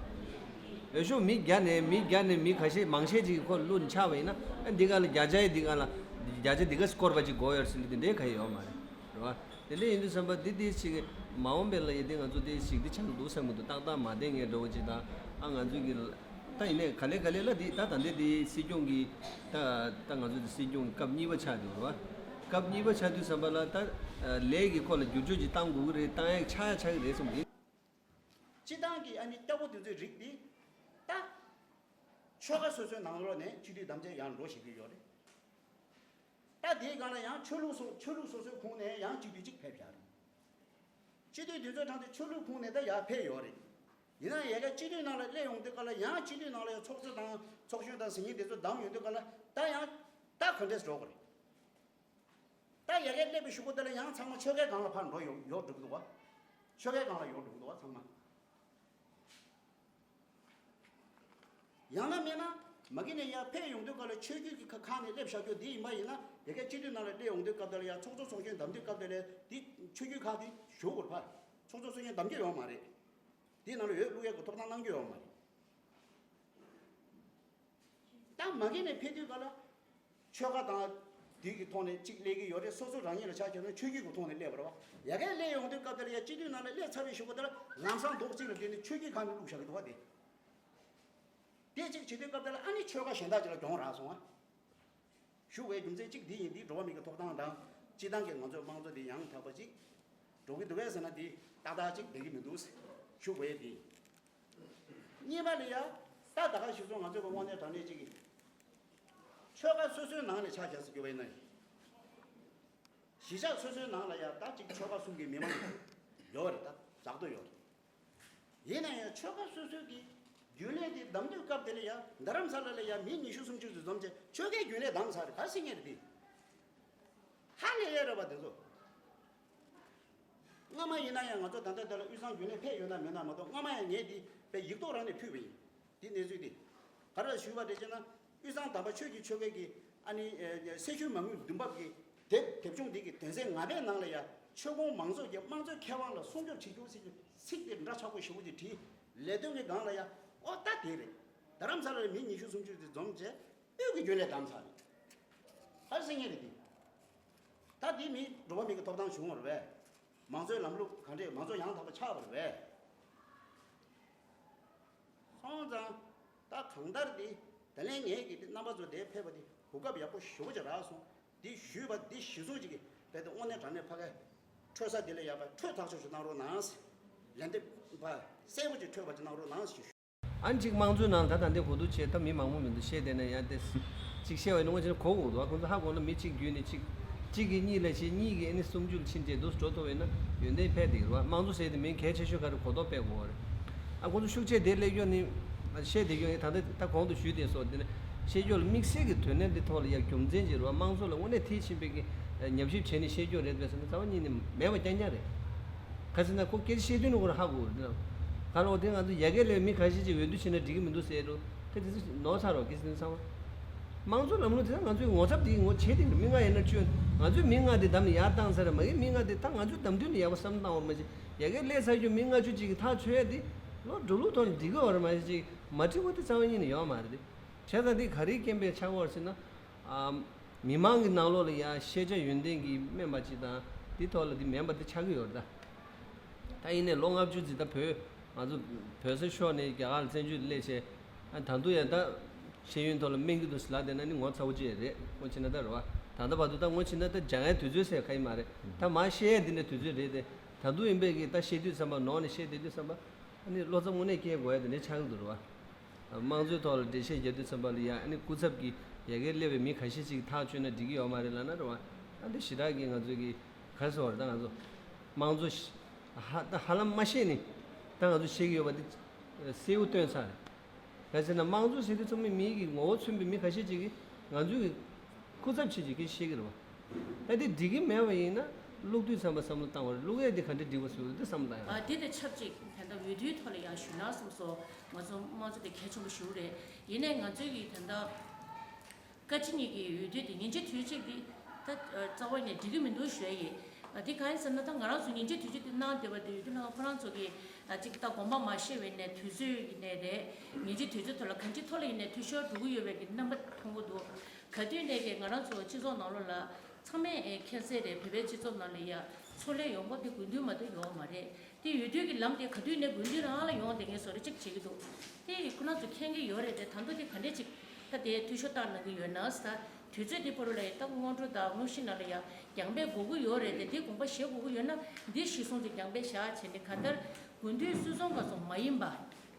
བ། འོས་ཤོག་མི་བརྒྱ་ནས་མི་བརྒྱ་ནས་མི་ཁ་ཤས་མང་ཤས་ཅིག་གིས་ཁོ་བླུ་ནས་ཆགས་པ་ཡིན་ན། ཨ། འདི་ག་ལ་བརྒྱ་ཆ་ཡི་འདི་ག་ལ་བརྒྱ་ཆ་འདི་ག་སྐོར་བ་ཅིག་དགོས་ཡོད་ཟེར་ནས་དེ་འདྲའི་ག་ཡི་ཡོད་མ་རེད། རེད་བ། དེ་འདྲ་ཡིན་དུས་ཙམ་པ་འདི་དེ་ཞིག་མ་འོངས་པའི་ལ་ཡི་དེ་ང་ཚོ་དེ་ཞིག་འདི་ཆགས་འདུག་བསམ་གི་འདུག་ཏག་ཏག་མ་བསྡད་མཁན་འདྲ་བོ་ཅིག་དང་། ཨ། ང་ཚོ་གི་ད་ཡིན་ནའི་ག་ལེ་ག་ལེ་ལ་འདི་ད་ད་འདི་དེ་སྲིད་སྐྱོང་གི་ད་ད་ང་ཚོ་དེ་སྲིད་སྐྱོང་གི་སྐབས་གཉིས་པ་ཆགས་འདུག་རེད་བ། སྐབས་གཉིས་པ་ཆགས་དུས་ཙམ་པ་ལ་ད་ལས་ཀྱི་ཁོ་ལ་བསྒྱུར་བཅོས་ཅིག་བཏང་དགོས་ཀྱི་རེད། བཏང་ཡ་ཆགས་ཡ་ཆགས་ཀྱི་རེད་གསུངས་ཡིན། སྤྱི་བཏང་གི་ཨ་ནི་སྐྱ་བོ་དེ་ཚོའི་རིགས་འདི་ད། ཆོལ་ཁ་སོ་སོའི་ནང་ལོགས་ནས་སྤྱི་འཐུས་བདམས་བྱས་ཡར་འགྲོ་བཞིན་གྱི་ཡོད་རེད། ད་དེའི་སྒང་ལ་ཡང་ཆོས་ལུགས་སོ་ཆོས་ལུགས་སོ་སོའི་ཁོངས་ནས་ཡང་སྤྱི་འཐུས་གཅིག་ཕེབས་བཞག་རེད། སྤྱི་འཐུས་དེ་ཚོའི་གྲས་དེ་ཆོས་ལུགས་ཁོངས་ནས་ད་ཡར་ཕེབས་ཡོད་རེད། ཡིན་ན་ཡང་སྤྱི་འཐུས་ནང་ལ་སླེབས་ཡོང་དུས་སྐབས་ལ་ཡང་སྤྱི་འཐུས་ནང་ལ་ཡང་ཚོགས་གཙོ་དང་ཚོགས་གཞོན་དང་ཟིན་ཡིག་དེ་ཚོ་བདམས་ཡོང་དུས་སྐབས་ལ་ད་ཡང་ད་ག་འདྲས་འགྲོ་དགོས་རེད། ད་ཡ་གིར་སླེབས་པའི་གཞུག་གུ་དེ་ལ་ཡང་ཚང་མ་ཆོལ་ཁའི་སྒང་ལ་ཕར་འགྲོ་ཡོང་ཡོང་འགྲོ་གི་འདུག་བ། ཆོལ་ཁའི་སྒང་ལ་ཡོང་འགྲོ་གི་འདུག་བ་ཚང་མ། ཡང་ན་མིན་ན་མ་གི་ནས་ཡར་ཕེབས་ཡོང་དུས་སྐབས་ལ་ཆོས་བརྒྱུད་ཀྱི་ཁ་ཁག་ནས་སླེབས་བཞག་རྒྱུ་དེ་ཡིན་པ་ཡིན་ན། ཡ་གིར་སྤྱི་འཐུས་ནང་ལ་སླེབས་ཡོང་དུས་སྐབས་དེ་ལ་ཡང་ཚོགས་གཙོ་ཚོགས་གཞོན་བདམས་དུས་སྐབས་དེ་ལ་དེ་ཆོས་བརྒྱུད་ཁག་དེ་ཞུ་དགོས་རེད་པ། ཚོགས་གཙོ་ཚོགས་གཞོན་བདམས་རྒྱུ་ཡོད་མ་རེད། དེའི་ནང་ལ་འོས་བླུག་ཡག་གི་ཐོབ་ཐང་གནང་རྒྱུ་ཡོད་མ་རེད། ད་མ་གི་ནས་ཕེབས་དུས་སྐབས་ལ། ཆོལ་ཁ་དང་དེ་གི་ཐོག་ནས་གཅིག་སླེབས་ཀྱི་ཡོད་རེད། སོ་སོ་རང་ཉིད་ལ་ཆ་བཞག་ན་ཆོས་བརྒྱུད་ཀྱི་ཐོག་ནས་སླེབས་པ་རེད་བ། ཡ་གིར་སླེབས་ཡོང་དུས་སྐབས་དེ་ལ་ཡ་སྤྱི་འཐུས་ནང་ལ་སླེབས་ཚར་བའི་གཞུག་གུ་དེ་ལ་ལམ་སང་རྡོག་གཅིག་ལ་བརྟེན་ནས་ཆོས་བརྒྱུད་ཁག་ནས་བླུགས་བཞག་གི་འདུག་བ། དེ་དེ་གཅིག་བྱེད་དུས་སྐབས་དེ་ལ་ཨ་ནི་ཆོལ་ཁ་གཞན་དག་ཅིག་ལ་གྱོང་རག་སོང་བ། ཞུ་བའི་རྒྱུ་མཚན་གཅིག་འདི་ཡིན། འདི་འགྲོ་བ་མི་གི་ཐོབ་ཐང་དང་སྤྱི་བཏང་གི་ང་ཚོའི་དམངས་གཙོ་འདི་ཡང་དག་པ་ཅིག་འགྲོ་གི་འདུག་གས་ཟེར་ན་འདི་ཏག་ཏག་ཅིག་བསྡད་ཀྱི་མི་འདུག་ཞུ་དགོས་ཡས་འདི་ཡིན། གཉིས་པ་ལ་ཡ། ད་ད་ག་ཞུ་སོང་། ང་ཚོའི་གི་དངོས་གནས་དྲང་གནས་ཅིག་གི་ཆོལ་ཁ་སོ་སོའི་ནང་ནས་ཆ་བཞག་ཟེར་རྒྱུ་བ་ཡིན་ན། གཞིས་ཆགས་སོ་སོའི་ནང་ལ་ཡ་ད་ཅིག་ཆོལ་ཁ་གསུམ་གྱི་མི་མང་ཡོད་རེད། ད་ཛག་ཏུ་ཡོད་རེད། ཡིན་ན་ཡང་ཆོལ་ཁ་སོ་སོའི་གི་རྒྱུན་ལས་དེ་བདམས་དུས་སྐབས་དེ་ལ་ཡ་རྡ་རམ་ས་ལ་ལ་ཡ་མི་ཉི་ཤུ་སུམ་ཅུ་ཙམ་འཛོམས་བྱས་ཆོལ་ཁའི་རྒྱུན་ལས་བདམས་ཚར་རེད། ག་རེ་ཟེར་མཁན་རེད་དེ། ཧ་ལས་ཡ་རེད་པ་དེ་ཚོ། སྔ་མ་ཡིན་ན་ཡང་ང་ཚོ་ད་ལྟ་དེ་ལ་དབུས་གཙང་རྒྱུན་ལས་ཕེབས་ཡོད་ན་མེད་ན་མ་གཏོགས། སྔ་མ་ཡང་ངས་དེ་དཔེ་ཡིག་ཐོག་རང་ནས་ཕུལ་བ་ཡིན། དེ་གནས་ཚུལ་དེ་ག་རེ་ཞུས་པ་རེད་ཅེ་ན། དབུས་གཙང་དམ་པ་ཆོས་ཀྱི་ཆོལ་ཁའི་གི་ཨ་ནི་ཨེ་སེར་ཤུལ་མ་དངུལ་འདུན་འབབ་ཀྱི་དེབ་དེབ་ཆུང་འདི་གི་དོན་ཚན་ལྔ་པའི་ནང་ལ་ཡ། ཆོལ་ཁོངས་མང་ཚོགས་ཀྱིས་དམངས་གཙོའི་ཁེ་དབང་ལ་སྲུང་སྐྱོབ་བྱེད་རྒྱུ་ཟེར་གྱི་ཚིག་དེ་འདྲ་ཆགས་པོ་ཞེ་པོ་ཅིག་བྲིས། ལས་དོན་གྱི་སྒང་ལ་ཡ། ཨོ་ད་དེ་རེད། རྡ་རམ་ས་ལ་ལ་མི་ཉི་ཤུ་སུམ་ཅུ་དེ་འཛོམས་བྱས་དབུས་ཀྱི་རྒྱུན་ལས་བདམས་ཚར་རེད། ག་རེ་ཟེར་མཁན་རེད་དེ། ད་དེ་མི་འགྲོ་བ་མི་གི་ཐོབ་ཐང་བྱུང་བ་རེད་པས། མང་གཙོའི་ལམ་ལུགས་ག་འདྲས། མང་གཙོ་ཡང་དག་པ་ཆགས་པ་རེད་པས། སོང་ཙང་། ད་གང་ལྟར་དེ། ད་ལན་ངས་ཀྱི་དེ་རྣམ་པ་ཚོ་དེ་ཕེབས་པ་དེ་གོ་སྐབས་ཡག་པོ་ཞེ་པོ་ཅིག་རག་སོང་། དེ་ཞུས་པ་དེ་གཞི་བཟུང་ཅིག་གི་དཔེ་དེ་དངོས་གནས་དྲང་གནས་ཕ་གའི་འཕྲོད་ས་དེ་ལ་ཡག་པ་འཕྲོད་ཐག་ཆོད་ཅིག་གནང་རོགས་གནང་། ལན་འདེབས་པ་གསལ་པོ་ཅིག་འཕྲོད་པ་ཅིག་གནང་རོགས་གནང་ཞུ། ཨ་ནི་གཅིག་དམངས་གཙོའི་ནང་ད་ད་འདི་གོ་བསྡུར་བྱས། ད་མི་མང་པོ་མི་འདུག་བཤད་བསྡད་ན་ཡང་དེ་གཅིག་བཤད་པ་ཡིན་ན་དངོས་གཞི་ནས་གོ་དགོས་འདུག་ཁོང་ཚོ་ཧ་གོ་ན་མི་གཅིག་བརྒྱུད་ནས་གཅིག་གཅིག་གིས་གཉིས་ལ་བྱས། གཉིས་ཀྱིས་ཨ་ནི་སུམ་ཅུ་ལ་ཕྱིན་བྱས་འདུག་འགྲོ་ཐུབ་པ་ཡིན་ན་ཡོན་ཏན་འཕེལ་བསྡད་ཀྱི་རེད་བ། དམངས་གཙོ་ཟེར་དེ་མིང་གལ་ཆེ་ཤོས་ག་རེ་གོ་རྟོགས་སྤེལ་དགོས་རེད། ཨ་ཁོང་ཚོ་ཤུགས་ཆེ་དེ་སླེབས་ཡོད་ནི་བཤད་བསྡད་ཡོད་ནི། ད་ལྟ་ད་གོང་དུ་ཞུས་དེ་སོགས་དེ་ནས་བཤད་རྒྱུ་ལ་དམིགས་བསལ་གྱི་དོན་གནད་འདི་ཐོག་ལ་ཡ་རྒྱུ་མཚན་ཅིག་རེད་བ། དམངས་གཙོ་ལ་དངོས་གནས་མཐིལ་ཕྱིན་པའི་གི་ཉམས་ཞིབ་བྱས་ནས་བཤད་རྒྱུ་རེད་པས་ཟེར་ན་རྩ་བ་ཉིད་ནས་མེད་པ་རྐྱང་རྐྱང་རེད། ག་ཟེར་ན་ཁོ་སྐད་ཆ་བཤད་དུས་ནི་ཁོ་རང་ཧ་གོ་རེད། ག་ལ་འོ་དེ་ང་ཚོ་ཡ་གིར་སླེབས་མི་ཁ་ཤས་ཅིག་འོས་བསྡུ་བྱས་ན་འགྲིག་གི་མི་འདུག་ཟེར་འགྲོ། དེ་དེ་ཚོ་ནོར་ཚར་རོ། གལ་སྲིད་ཚང་མ་དམངས་གཙོ་ལམ་ལུགས་དེ་ད་ང་ཚོའི་ངོ་ཚབ་དེ་ངོ་བྱེད་དེ་མི་ལྔ་ཡིན་ན་བཅུ། ང་ཚོས་མི་ལྔ་དེ་བདམས་ནས་ཡར་བཏང་ཚར་རེད། མ་གི་མི་ལྔ་དེ་ད་ང་ཚོས་བདམས་དུས་ནས་ཡག་པོ་བསམ་བློ་བཏང་བ་མ་གཞི་ཡ་གིར་སླེབས་ཚར་རྒྱུ་མི་ལྔ་བཅུ་ཅིག་གི་ཐག་ཆོད་ཡ་དེ་ལོ་འགྲོ་ལུགས་ཐོག་ནས་འགྲིག་གི་ཡོད་རེད། མ་གཞི་ཅིག་མ་འགྲིག་པ་དེ་རྩ་བ་ཉིད་ནས་ཡོད་མ་རེད་དེ། བྱས་ཙང་དེ་ག་རེའི་རྐྱེན་པས་ཆགས་ཡོད་རེད་ཟེར་ན། ཨ། མི་མང་གི་ནང་ལོགས་ལ་ཡང་ཤེས་བྱ་ཡོན་ཏན་གྱིས་དམན་པ་ཅིག་དང་དེ་ཐོག་ལ་དེ་མེད་པ་དེ་ཆགས་ཀྱི་ཡོད་རེད་ད། ད་ཡིན་ནའི་ལོ་ལྔ་བཅུ་ཙམ་ད་བོད་ང་ཚོ་བོད་ས་ཤོར་ནས་རྒྱ་གར་ལ་བཙན་བྱོལ་དུ་སླེབས་བྱས། ཨ། ད་དུང་ཡང་ད་ཤེས་ཡོན་ཐོག་ལ་དམན་གྱི་འདུག་ཟེར་ལབ་བསྡད་ན་ནི་ངོ་ཚ་བོ་ཅིག་རེད། སྔོན་ཆད་ན་ད་རེད་བ། ད་ལྟ་བར་དུ་ད་སྔོན་ཆད་ན་ད་སྦྱང་ཡའི་དུས་ཚོད་ཟེར་ག་ཡི་མ་རེད། ད་མར་བཤད་ཡ་འདི་འདྲའི་དུས་ཚོད་རེད་དེ། ད་དུང་ཡིན་པའི་གི་ད་བཤད་དུས་ཙམ་པ་ནོར་ནས་བཤད་བསྡད་དུས་ཙམ་པ། ཨ་ནི་བློ་འཚབ་དངོས་གནས་སྐྱེ་དགོས་ཡ་དེ་འདྲ་ཆགས་ཀྱི་འདུག་རེད་བ། དམངས་གཙོའི་ཐོག་ལ་འགྲེལ་བཤད་རྒྱག་དུས་ཙམ་པ་ལ་ཡ། ཨ་ནི་སྐུ་ཚབ་ཀྱིས་ཡ་གིར་སླེབས་པའི་མི་ཁ་ཤས་ཤིག་ཐག་ཆོད་ན་འགྲིག་གི་ཡོད་མ་རེད་ལབ་ན་རེད་བ། ཨ་འདི་ཞེ་དྲག་གི་ང་ཚོའི་གི་ག་རེ་ཟེར་བ་རེད། ད་ང་ཚོ་དམངས་གཙོ་ཧ་ད་ཧ་ལམ་མ་ཤེས་ནས་ད་ང་ཚོ་བཤད་ཀྱི་ཡོད་པ་འདི་གསལ་བོ་སྟོན་ཚར་རེད། ག་རེ་ཟེར་ན་དམངས་གཙོ་ཟེར་དུས་ཚང་མས་མིའི་གི་ངོ་བོ་མཚོན་པའི་མི་ཁ་ཤས་ཅིག་གིས་ང་ཚོའི་གི་སྐུ་ཚབ་བྱེད་ཀྱི་སྐད་ཆ་བཤད་ཀྱི་རེད་བ། ད་དེ་འགྲིག་གི་མེད་པ་ཡིན་ན། བླུག་དུས་ཙམ་པ་བསམ་བློ་བཏང་བ་རེད། བླུག་ཡས་འདི་ག་འདྲ་འགྲིག་པ་བཟོས་རེད་འདི་བསམ་བློ་བཏང་ཡོད། ཨ་དེ་དང་ཆབས་ཅིག་ད་ལྟ་འོས་བསྡུའི་ཐོག་ལ་ཡང་ཞུས་ན་བསམ་སོང་། ང་ཚོ་དམངས་གཙོ་དེ་གལ་ཆེན་པོ་ཞེ་པོ་རེད། ཡིན་ནའི་ང་ཚོའི་གི་ད་ལྟ་བཀའ་སྤྱི་གཉིས་ཀྱི་འོས་བསྡུ་དེ་ཉིན་གཅིག་དུས་གཅིག་དེ་ད་རྩ་བ་ནས་འགྲིག་གི་མི་འདུག་ཞུ་ཡ་ཡིན། ཨ་དེ་གང་ཡིན་ཟེར་ན་ད་ང་རང་ཚོ་ཉིན་གཅིག་དུས་གཅིག་དེ་གནང་བསྡད་པ་དེ་འོས་བསྡུ་ལྷན་ཁང་ཁོ་རང་ཚོ་གི་ཨ་ཅིག་ད་དགོངས་པ་མ་བཞེས་པའི་ནས་དུས་ཚོད་ཡིན་ནའི་རེད། ཉིན་གཅིག་དུས་ཚོད་ཐོག་ལ་གང་ཅིའི་ཐོག་ལ་ཡིན་ནའི་འཐུས་ཤོར་འགྲོ་གི་ཡོད་པའི་གི་རྣམ་པ་མཐོང་གི་འདུག་ག་དུས་ནས་ཀྱི་ང་རང་ཚོ་སྤྱི་ཚོགས་ནང་ལོགས་ལ་ཚང་མས་ཨེ་མཁྱེན་གསལ་རེད། བོད་པའི་སྤྱི་ཚོགས་ནང་ལ་ཡ་ཚོང་ལས་ཡོང་སྒོ་དེ་དགོས་འདུན་མ་གཏོགས་ཡོད་མ་རེད། དེ་འོས་བསྡུ་གི་ལམ་དེ་ག་དུས་ནས་དགོས་འདུན་རང་ལ་ཡོང་བསྡད་མཁན་བཟོ་འདྲ་ཅིག་བྱེད་ཀྱི་འདུག་དེ་ཁོ་རང་ཚོ་མཁྱེན་གྱི་ཡོད་རེད་དེ། ད་དུང་དེ་ག་འདྲས་ཅིག་ད་དེ་འཐུས་ཤོར་བཏང་གནང་གི་ཡོད་ན་ཟེར། དུས་ཚོད་དེ་བར་ལ་ཡ་ད་སྔོན་འགྲོ་དང་དངོས་གཞི་ནང་ལ་ཡ་རྒྱང་འབད་དགོས་ཀྱི་ཡོད་རེད་དེ། དེ་དགོངས་པ་བཞེས་དགོས་ཀྱི་ཡོད་ན་འདི་གཞི་བཟུང་དེ་རྒྱང་འབད་བཞག་བྱས་ནས་གང་ལྟར་དགུན་དུས་སུད་ཚོང་སྒང་ཚོ་མ་ཡིན་པ།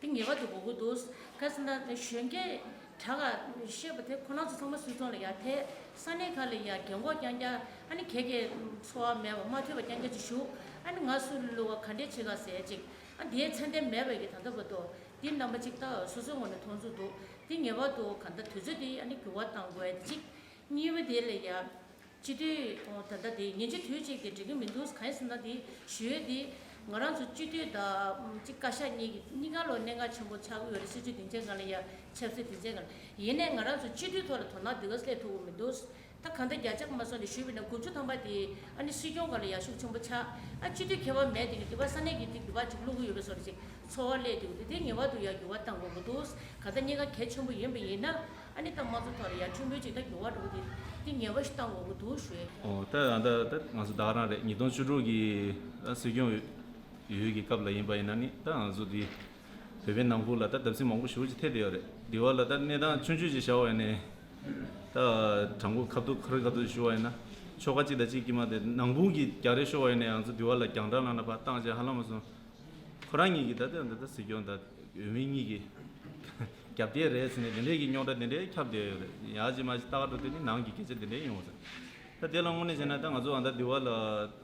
དེ་ངེས་པར་དུ་དགོས་ཀྱི་འདུག་ག་ཟེར་ན་གཞོན་སྐྱེས་དྲག་ག་བཤད་པ་དེ་ཁོ་རང་ཚོ་ཚང་མ་སུད་ཚོང་ལ་ཡ་ཐད། ས་གནས་ཁག་ལ་ཡ་རྒན་གོག་རྐྱང་རྐྱང་ཨ་ནི་གད་གད་འཚོ་བ་མེད་པ་མ་ཐོས་པ་རྐྱང་རྐྱང་ཅིག་བཞུགས། ཨ་ནི་ང་སུ་ལུ་བ་ག་འདྲས་བྱེད་ག་ཟེར་ཅིག་ཨ་དེའི་ཚད་ལྡན་མེད་པ་གི་ད་ལྟ་བར་དུ་འདི་རྣམ་པ་ཅིག་ད་སོ་སོའི་ངོས་ནས་མཐོང་ཚུལ་འདུག་དེ་ངེས་པར་དུ་ག་ད་དུས་ཚོད་དེ་ཨ་ནི་འགྱུར་བ་གཏང་དགོས་ཡ་དེ་གཅིག་གཉིས་པ་དེ་ལ་ཡ། སྤྱི་འཐུས་ད་ལྟ་དེ་ཉིན་གཅིག་དུས་གཅིག་དེ་འགྲིག་གི་མི་འདུག་གང་ཡིན་ཟེར་ན་དེ་ཞུ་ཡས་དེ་ང་རང་ཚོ་སྤྱི་འཐུས་དང་གཅིག་བཀའ་ཤག་གཉིས་ཀྱི་གཉིས་ཀ་ལོ་གནད་འགག་ཆེན་པོ་ཆགས་ཀྱི་ཡོད་རེད། སྲིད་ཇུས་སྡིངས་ཆའི་སྒང་ལ་ཡ་ཆབ་སྲིད་སྡིངས་ཆའི་སྒང་ལ་ཡིན་ནའི་ང་རང་ཚོ་སྤྱི་འཐུས་ཐོག་ལ་དོ་སྣང་དེ་ག་སླེབས་ཐུབ་ཀྱི་མི་འདུག་ད་གང་ལྟར་བརྒྱ་ཆ་མ་སོང་ནས་ཞུས་པ་ཡིན་ན་དགུ་བཅུ་ཐམ་པ་དེ་ཨ་ནི་སྲིད་སྐྱོང་སྒང་ལ་ཡ་ཤུགས་ཆེན་པོ་ཆགས། ཨ་སྤྱི་འཐུས་ཁྱད་པར་མེད་དེ་གི་དེ་བ་ས་གནས་ཀྱི་དེ་དེ་བ་ཅིག་བླུག་གི་ཡོད་པའི་བཟོ་འདྲ་ཅིག་ཚོར་བ་སླེབས་དེ་གི་དེ་དེ་ངེས་པར་དུ་ཡ་འགྱུར་བ་གཏང་དགོས་ཀྱི་འདུག་གང་ལྟར་གཉིས་ཀ་གལ་ཆེན་པོ་ཡིན་པ་ཡིན་ན། ཨ་ནི་ད་དམངས་གཙོ་ཐོག་ལ་ཡར་ཁྲིམས་དཔོན་ཅིག་ད་འགྱུར་བ་འགྲོ་གི་དེ་འདི་ངེས་པ་ཞིག་བཏང་དགོས་ཀྱི་འདུག་ཞུ་ཡས། ཨོ་ད་ད་ད་ང་ཚོ་ད་ག་རང་རེད། ཉིས་སྟོང་བཅུ་དྲུག་གི་ད་སྲིད་སྐྱོང་འོས་འོས་ཀྱི་སྐབས་ལ་ཡིན་པ་ཡིན་ན་ནི་ད་ང་ཚོ་འདི་བོད་པའི་ནང་ཁུལ་ལ་ད་བརྡབ་གསིག་མང་པོ་ཞེ་པོ་ཅིག་ཐེབས་བསྡད་ཡོད་རེད། འདི་བ་ལ་ད་གནས་སྟངས་ཆུང་ཆུང་ཅིག་བཞག་པ་ཡིན་ནའི་ད་དྲང་པོ་ཁ་ཐུག་ཁ་རི་ཁ་ཐུག་ཞུ་བ་ཡིན་ན་ཆོལ་ཁ་གཅིག་དང་གཅིག་དཀྱིལ་མ་དེ་ནང་ཁུལ་གྱི་རྒྱག་རེས་ཤོར་བ་ཡིན་ནའི་ང་ཚོ་འདི་བ་ལ་རྒྱང་བསྒྲགས་ནང་ལ་ཕར་བཏང་བྱས་ཧ་ལམ་མ་སོང་། ཁོ་རང་གཉིས་ཀྱིས་ད་ལྟ་འདི་ལྟ་སྲིད་སྐྱོང་དང་འོས་མི་གཉིས་ཀྱིས་རྒྱབ་གཏད་རེད་ཟེར་ནས་དེ་འདྲའི་གི་རྙོག་དྲ་དེ་འདྲའི་ཁྱབ་བསྡད་ཡོད་རེད། ཡག་ཅིག་མ་ཅིག་ལྟ་ག་འགྲོ་དུས་ནི་ནང་གི་སྐད་ཆ་དེ་འདྲའི་ཡོང་བ་རེད། ད་དེ་ལ་དངོས་གནས་བྱས་ན་ད་ང་ཚོ་ཨ་ད་འདི་བ་ལ་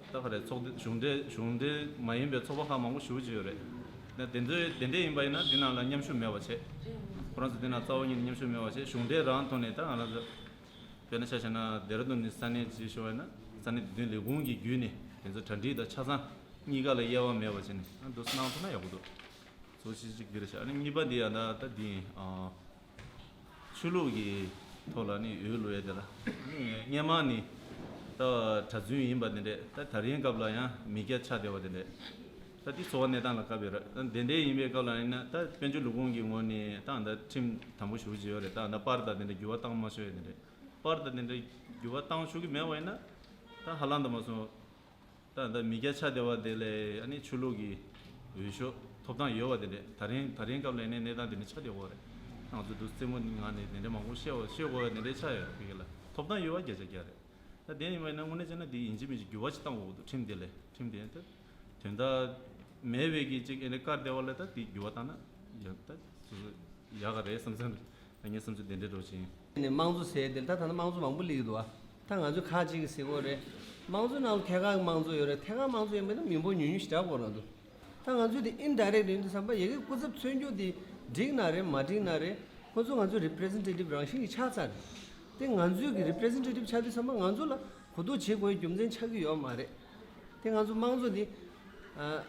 ད་ག་རེ་ཚོགས་སྡེ་གཞུང་འབྲེལ་གཞུང་འབྲེལ་མ་ཡིན་པའི་ཚོགས་པ་ཁག་མང་པོ་ཞེ་པོ་ཅིག་ཡོད་རེད། ད་དེ་ཚོའི་དེ་འདྲའི་ཡིན་པ་ཡིན་ན་འདི་ནང་ལ་མཉམ་ཞུགས་མེད་པ་བྱས། ཁོ་རང་ཚོ་འདི་ནང་རྩ་བ་ཉིད་ནས་མཉམ་ཞུགས་མེད་པ་བྱས། གཞུང་འབྲེལ་རང་ཐོག་ནས་ད་ང་རང་ཚོ་དཔེར་ན་ཆ་བཞག་ན་ལྡེ་ར་ལྡུན་ནི་ས་གནས་ཅིག་ཞུ་བ་ཡིན་ན་ས་གནས་བདུན་ལས་ཁུངས་ཀྱི་བརྒྱུད་ནས་དེ་ཚོ་གྲ་སྒྲིག་དང་ཆ་ཚང་གཉིས་ཀ་ལ་དབྱེ་བ་མེད་པ་བྱས་ནས་ཨ་འདུག་སེ་གནང་ཐུབ་ན་ཡག་པོ་འདུག་གཙོ་ཆེ་གཅིག་འདི་རེད་ཤག་ཨ་ནི་གཉིས་པ་འདི་ཡང་ད་ད་འདི་ཨ་ཆོས་ལུགས་ཀྱི་ཐོག་ལ་ནི་འོས་བླུག་ཡས་དེ་ལ་ཨ་ནི་སྔོན་མ་ནི་ད་གྲྭ་བཙུན་ཡིན་པ་དེ་འདྲས། ད་ད་རིང་སྐབས་ལ་ཡང་མི་སྐྱ་ཆགས་བསྡད་པ་དེ་འདྲས། ད་འདི་འཚོ་བ་གནས་སྟངས་ལ་བཀག་པའི་ར་ད་དེ་འདྲས་ཡིན་པའི་སྐབས་ལ་ཡིན་ན་ད་དཔལ་འབྱོར་ལས་ཁུངས་ཀྱི་ངོས་ནས་ད་ད་ཁྲིམས་དམ་པོ་ཞེ་པོ་ཅིག་ཡོད་རེད། ད་ད་པར་དང་དེ་འདྲས་འགྱུར་བ་བཏང་མ་ཆོག་ཡས་དེ་འདྲས། པར་དང་དེ་འདྲས་འགྱུར་བ་བཏང་ཆོག་གི་མེད་པ་ཡིན་ན་ད་ཧ་ལམ་དུ་མ་སོང་། ད་ད་མི་སྐྱ་ཆགས་བསྡད་པ་དེ་ལས་ཨ་ནི་ཆོས་ལུགས་ཀྱི་འོས་ཤོག་ཐོབ་ཐང་ཡོད་པ་དེ་འདྲས། ད་རིང་ད་རིང་སྐབས་ལ་ནས་གནས་སྟངས་དེ་འདྲས་ཆགས་བསྡད་ཡོད་རེད། ང་ཚོ་འདུག་རྩེད་མོ་ནི་ངང་ནས་དེ་འདྲས་མང་པོ་བཤད་པ་བཤད་དགོས་པ་དེ་འདྲས་ཆགས་ཡོད་རེད། དེ་ག་ལ་ཐོབ་ཐང་ཡོད་པ་བརྒྱ་ཆ་བརྒྱ་རེད། ད་དེ་ཡིན་པ་ཡིན་ན་དངོས་གནས་བྱས་ན་དེ་ཡིན་གཅིག་མིན་གཅིག་འགྱུར་བ་ཞིག་བཏང་དགོས་ཀྱི་འདུག་ཁྲིམས་དེ་ལས་ཁྲིམས་དེ་ད་དོན་དག་མེད་པའི་གི་ཅིག་ཨེ་འདྲས་བཀར་བསྡད་པ་ལ་ད་དེ་འགྱུར་བ་བཏང་ན་ཡག་ད་སོ་སོ་ཡག་ག་རེད་བསམ་བསམ་རེད། ངའི་བསམ་ཚུལ་དེ་འདྲ་འདྲ་བོ་ཅིག་ཡིན། ནས་དམངས་གཙོ་ཟེར་དེ་ད་ད་ལྟ་དམངས་གཙོ་མང་པོ་སླེབས་ཀྱི་འདུག་ཨ། ད་ང་ཚོས་ཁག་ཅིག་གིས་ཟེར་གྱི་ཡོད་རེད། དམངས་གཙོ་ནང་ལ་ཐད་ཀར་དམངས་གཙོ་ཡོད་རེད། ཐད་ཀར་དམངས་གཙོ་ཡིན་པ་ཡིན་ན་མི་འབོར་ཉུང་ཉུང་ཞིག་འདྲ་པོ་རང་འདུག་ད་ང་ཚོས་དེ་indirect་ཡིན་དུས་ཙམ་པ་ཡ་གི་སྐུ་ཚབ་མཚོན་རྒྱུ་དེ་འགྲིག་ན་རེད་མ་འགྲིག་ན་རེད། ཁོ་ཚོ་ང་ཚོའི་representative་རང་བཞིན་གྱི་ཆགས་ཚར་རེད། དེ་ང་ཚོའི་གི་representative་ཆགས་དུས་ཙམ་པ་ང་ཚོ་ལ་གོ་རྟོགས་བྱེད་དགོས་རྒྱུ་མཚན་ཆགས་ཀྱི་ཡོད་མ་རེད། དེ་ང་ཚོ་དམངས་གཙོ་འདི། ཨ།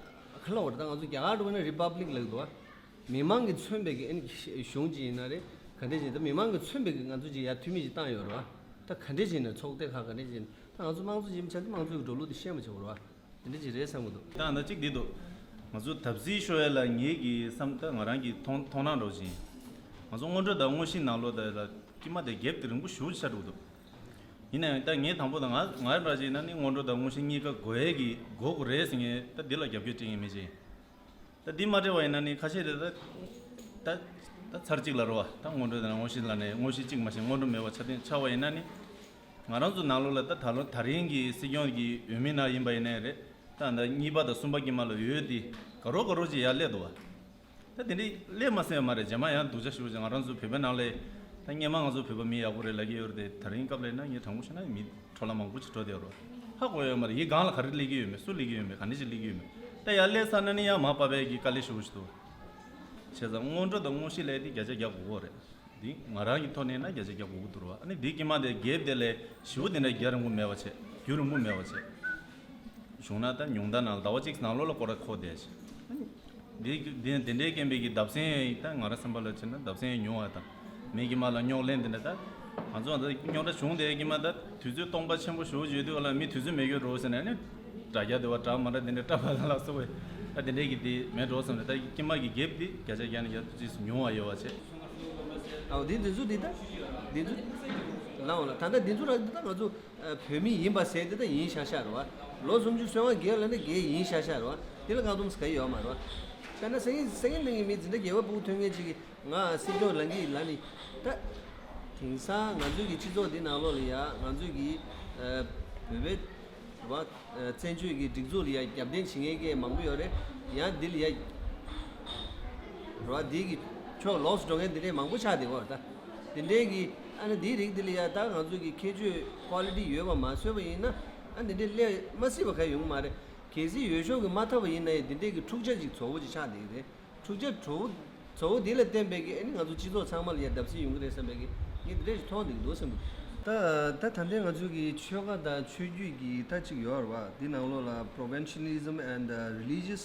ག་ལ་བར་ད་ང་ཚོ་རྒྱ་གར་འགྲོ་ན་republic་ལབ་འདུག་ཨ། མི་མང་གིས་མཚོན་པའི་གི་ཨ་ནི་གཞུང་ཅིག་ཡིན་ན་རེད། ག་འདྲས་ཅིག་ད་མི་མང་གིས་མཚོན་པའི་གི་ང་ཚོ་ཅིག་ཡར་འཐུས་མི་ཅིག་བཏང་ཡོད་རེད་བ། ད་ག་འདྲས་ཅིག་ཡིན་ན་ཚོགས་སྡེ་ཁག་ག་འདྲས་ཅིག་ཡིན་ན་ད་ང་ཚོ་དམངས་གཙོ་ཡིན་ཆ་དེ་དམངས་གཙོའི་གི་འགྲོ་ལུགས་དེ་ཤེས་མ་ཆོག་རེད་བ། དེ་འདྲས་ཅིག་རེད་བསམ་གི་འདུག་ད་ང་ཚོ་གཅིག་འདི་འདུག་ང་ཚོ་བརྡབ་གསིག་ཤོར་ཡ་ལ་ངེད་ཀྱི་བསམ་ད་ང་རང་གི་མཐོང་མཐོང་སྣང་འདྲ་བོ་ཅིག་ཡིན། ང་ཚོ་སྔོན་འགྲོ་དང་དངོས་གཞིའི་ནང་ལོགས་ད་ལ་དཀྱིལ་མ་དེ་gap་དེ་རིང་པོ་ཞེ་པོ་ཅིག་ཆགས་འགྲོ་གི་འདུག་ཡིན་ན་ཡང་ད་ངས་དང་པོ་དང་ང་ང་རང་ཅིག་ཡིན་ན་ནི་སྔོན་འགྲོ་དང་དངོས་གཞི་གཉིས་ཀ་དགོས་ཡས་ཀྱི་དགོས་དགོས་རེད་ཟེར་མཁན་ད་འདི་ལ་རྒྱབ་སྐྱོར་སྤྲད་མཁན་མི་ཅིག་ཡིན། ད་འདི་མ་སྤྲད་པ་ཡིན་ན་ནི་ཁ་ཤས་རེ་ད་ད་ད་ཚར་གཅིག་ལ་རོ་བ་ད་སྔོན་འགྲོ་དང་དངོས་གཞི་ལ་ནས་དངོས་གཞི་གཅིག་མ་ཤེས་སྔོན་འགྲོ་མེད་པ་ཆ་ཆགས་པ་ཡིན་ན་ནི་ང་རང་ཚོ་ནང་ལོགས་ལ་ད་ད་ལོ་ད་རིང་གི་སྲིད་སྐྱོང་གི་འོས་མི་ནང་ཡིན་པ་ཡིན་ནའི་རེད། ད་ད་གཉིས་པ་དང་གསུམ་པ་དཀྱིལ་མ་ལ་ཡོད་དེ་ག་རོ་ག་རོ་ཅིག་ཡར་སླེབས་འདུག་བ། ད་དེ་འདྲའི་སླེབས་མ་སྲིད་པ་མ་རེད། རྗེས་མ་ཡང་སྡུག་ཅག་ཞུ་ཅིག་ང་རང་ཚོ་བོད་པའི་ནང་ལ་ད་སྔོན་མ་ང་ཚོ་བོད་པ་མི་ཡག་པོ་རེད་ལབ་ཀྱི་ཡོད་རེད་དེ། ད་རིང་སྐབས་ལ་ཡིན་ན་ངས་དྲང་པོ་བཤད་ན་མི་འཕྲོ་བརླག་མང་པོ་ཅིག་འགྲོ་བསྡད་ཡོད་རེད། ཧ་གོ་ཡོད་མ་རེད། ཡི་གང་ལ་ག་རེ་སླེབས་ཀྱི་ཡོད་མེད་སུ་སླེབས་ཀྱི་ཡོད་མེད་ག་འདྲ་ཅིག་སླེབས་ཀྱི་ཡོད་མེད། ད་ཡར་སླེབས་ཚར་ན་ནི་ཡང་མར་བབས་པའི་གི་དཀའ་ལས་ཞེ་པོ་ཅིག་འདུག་བྱས་ཙང་སྔོན་འགྲོ་དང་དངོས་གཞི་ལས་དེ་བརྒྱ་ཆ་བརྒྱ་དགོས་ཀྱི་རེད། འདི་ང་རང་གི་ཐོག་ནས་ན་བརྒྱ་ཆ་བརྒྱ་དགོས་ཀྱི་འདུག་རེད་བ། ཨ་ནི་འདི་དཀྱིལ་མ་དེ་gap་དེ་ལས་ཞེ་པོ་དེ་འདྲ་རྒྱ་རིང་པོ་མེད་པ་བྱས། རྒྱུ་རིང་པོ་མེད་པ་བྱས། བྱུང་ན་ད་ཉུང་མཐའ་ནང་ཟླ་བ་གཅིག་ནང་ལོགས་ལ་སྐོར་ར་འཁོར་བསྡད་ཤག་འདི་འདི་འདི་འདྲའི་རྐྱེན་པས་ཀྱི་བརྡབ་གསིག་ད་ང་རང་བསམ་པ་ལ་བྱས་ན་བརྡབ་གསིག་ཉུང་བ་དང་མི་གི་མ་ལ་རྙོག་གླེང་འདི་འདྲ་ད་ང་ཚོ་ད་རྙོག་དྲ་བྱུང་བསྡད་ཀྱི་མ་ད་དུས་ཚོད་སྟོང་པ་ཆེན་པོ་ཞེ་པོ་ཅིག་ཡོད་དུས་ག་ལ་མི་དུས་ཚོད་མེད་ཀྱི་རེད་ཟེར་ནས་ནི་དྲ་རྒྱ་དེ་བ་དྲ་མ་འདྲ་འདི་འདྲ་བཀྲ་བ་ལ་ལ་སོགས་པའི་ད་འདི་འདྲའི་གི་འདི་མེད་འགྲོ་བསམ་ནས་ད་ཀྱི་མ་གི་གེབ་འདི་བརྒྱ་ཆ་བརྒྱ་ནས་བརྒྱ་ཆ་ཉུང་བ་ཡོད་བ་བྱས། ཨའོ་འདི་འདི་ཚོ་འདི་ད་འདི་ཚོ་ལའོ་ལ་ད་ལྟ་འདི་ཚོ་ར་འདི་ད་ང་ཚོ། བོད་མི་ཡིན་པ་ཟེར་དེ་ད་ཡིན་ཤག་ཤག་རེད་བ། ལོ་སུམ་ཅུ་སོ་ལྔ་བརྒལ་ལ་ནི་བརྒལ་ཡིན་ཤག་ཤག་རེད་བ། དེ་ལ་བཀག་སྡོམ་ཟེར་ག་ཡོད་མ་རེད་བ། དཔེར་ན་སང་ཉིན་སང་ཉིན་གནངས་ཉིན་མི་འཛིན་གྲྭ་རྒྱལ་བ་ཕྲུ་གུ་ཐོན་མཁན་ཅིག་གིས་ང་སྲིད་སྐྱོང་ལངས་ཀྱི་ཡིན་ལབ་ནི། ད་དེང་སང་ང་ཚོའི་གི་སྤྱི་ཚོགས་འདི་ནང་ལོགས་ལ་ཡ་ང་ཚོའི་གི་བོད་པའི་རེད་བ། བཙན་བྱོལ་གྱི་སྒྲིག་འཛུགས་ལ་ཡ་རྒྱབ་རྟེན་བྱེད་མཁན་གྱི་མང་པོ་ཡོད་རེད། ཡང་འདི་ལ་ཡ་རེད་བ། འདི་གི་ཕྱོགས་ལོགས་སུ་འགྲོ་མཁན་འདི་འདྲའི་མང་པོ་ཆགས་བསྡད་ཡོད་རེད་ད། འདི་འདྲའི་གི་ཨ་ནི་འདིའི་རིགས་འདི་ལ་ཡ་ད་ང་ཚོ་གི་ཁྱད་ཆོས་ཀོ་ལི་ཊི་ཡོད་པ་མ་བཟོས་པ་ཡིན་ན་ཨ་འདི་འདྲའི་སླེབས་མ་སྲིད་པ་ག་ཡོང་གི་མ་རེད། གལ་སྲིད་འོས་ཤོག་གི་མ་ཐོབ་པ་ཡིན་ན་ཡང་འདི་འདྲའི་གི་འཁྲུག་ཆ་ཅིག་ཚ་པོ་ཅིག་ཆགས་བསྡད་ཀྱི་རེད། འཁྲུག་ཆ་གཙོ་བོ་གཙོ་བོ་འདི་ལ་བརྟེན་པའི་གི་ཨ་ནི་ང་ཚོ་སྤྱི་ཚོགས་ཚང་མ་ལ་ཡ་བརྡབ་གསིག་ཡོང་གི་རེད་བསམ་པའི་གི་ངས་འདི་འདྲ་ཞིག་མཐོང་བསྡད་འདུག་བསམ་གི་འདུག་ད་ད་ད་ལྟའི་ང་ཚོའི་གི་ཆོལ་ཁ་དང་ཆོས་བརྒྱུད་ཀྱི་ད་ཅིག་ཡོད་རེད་བ། འདི་ནང་ལོགས་ལ་provincialism and religious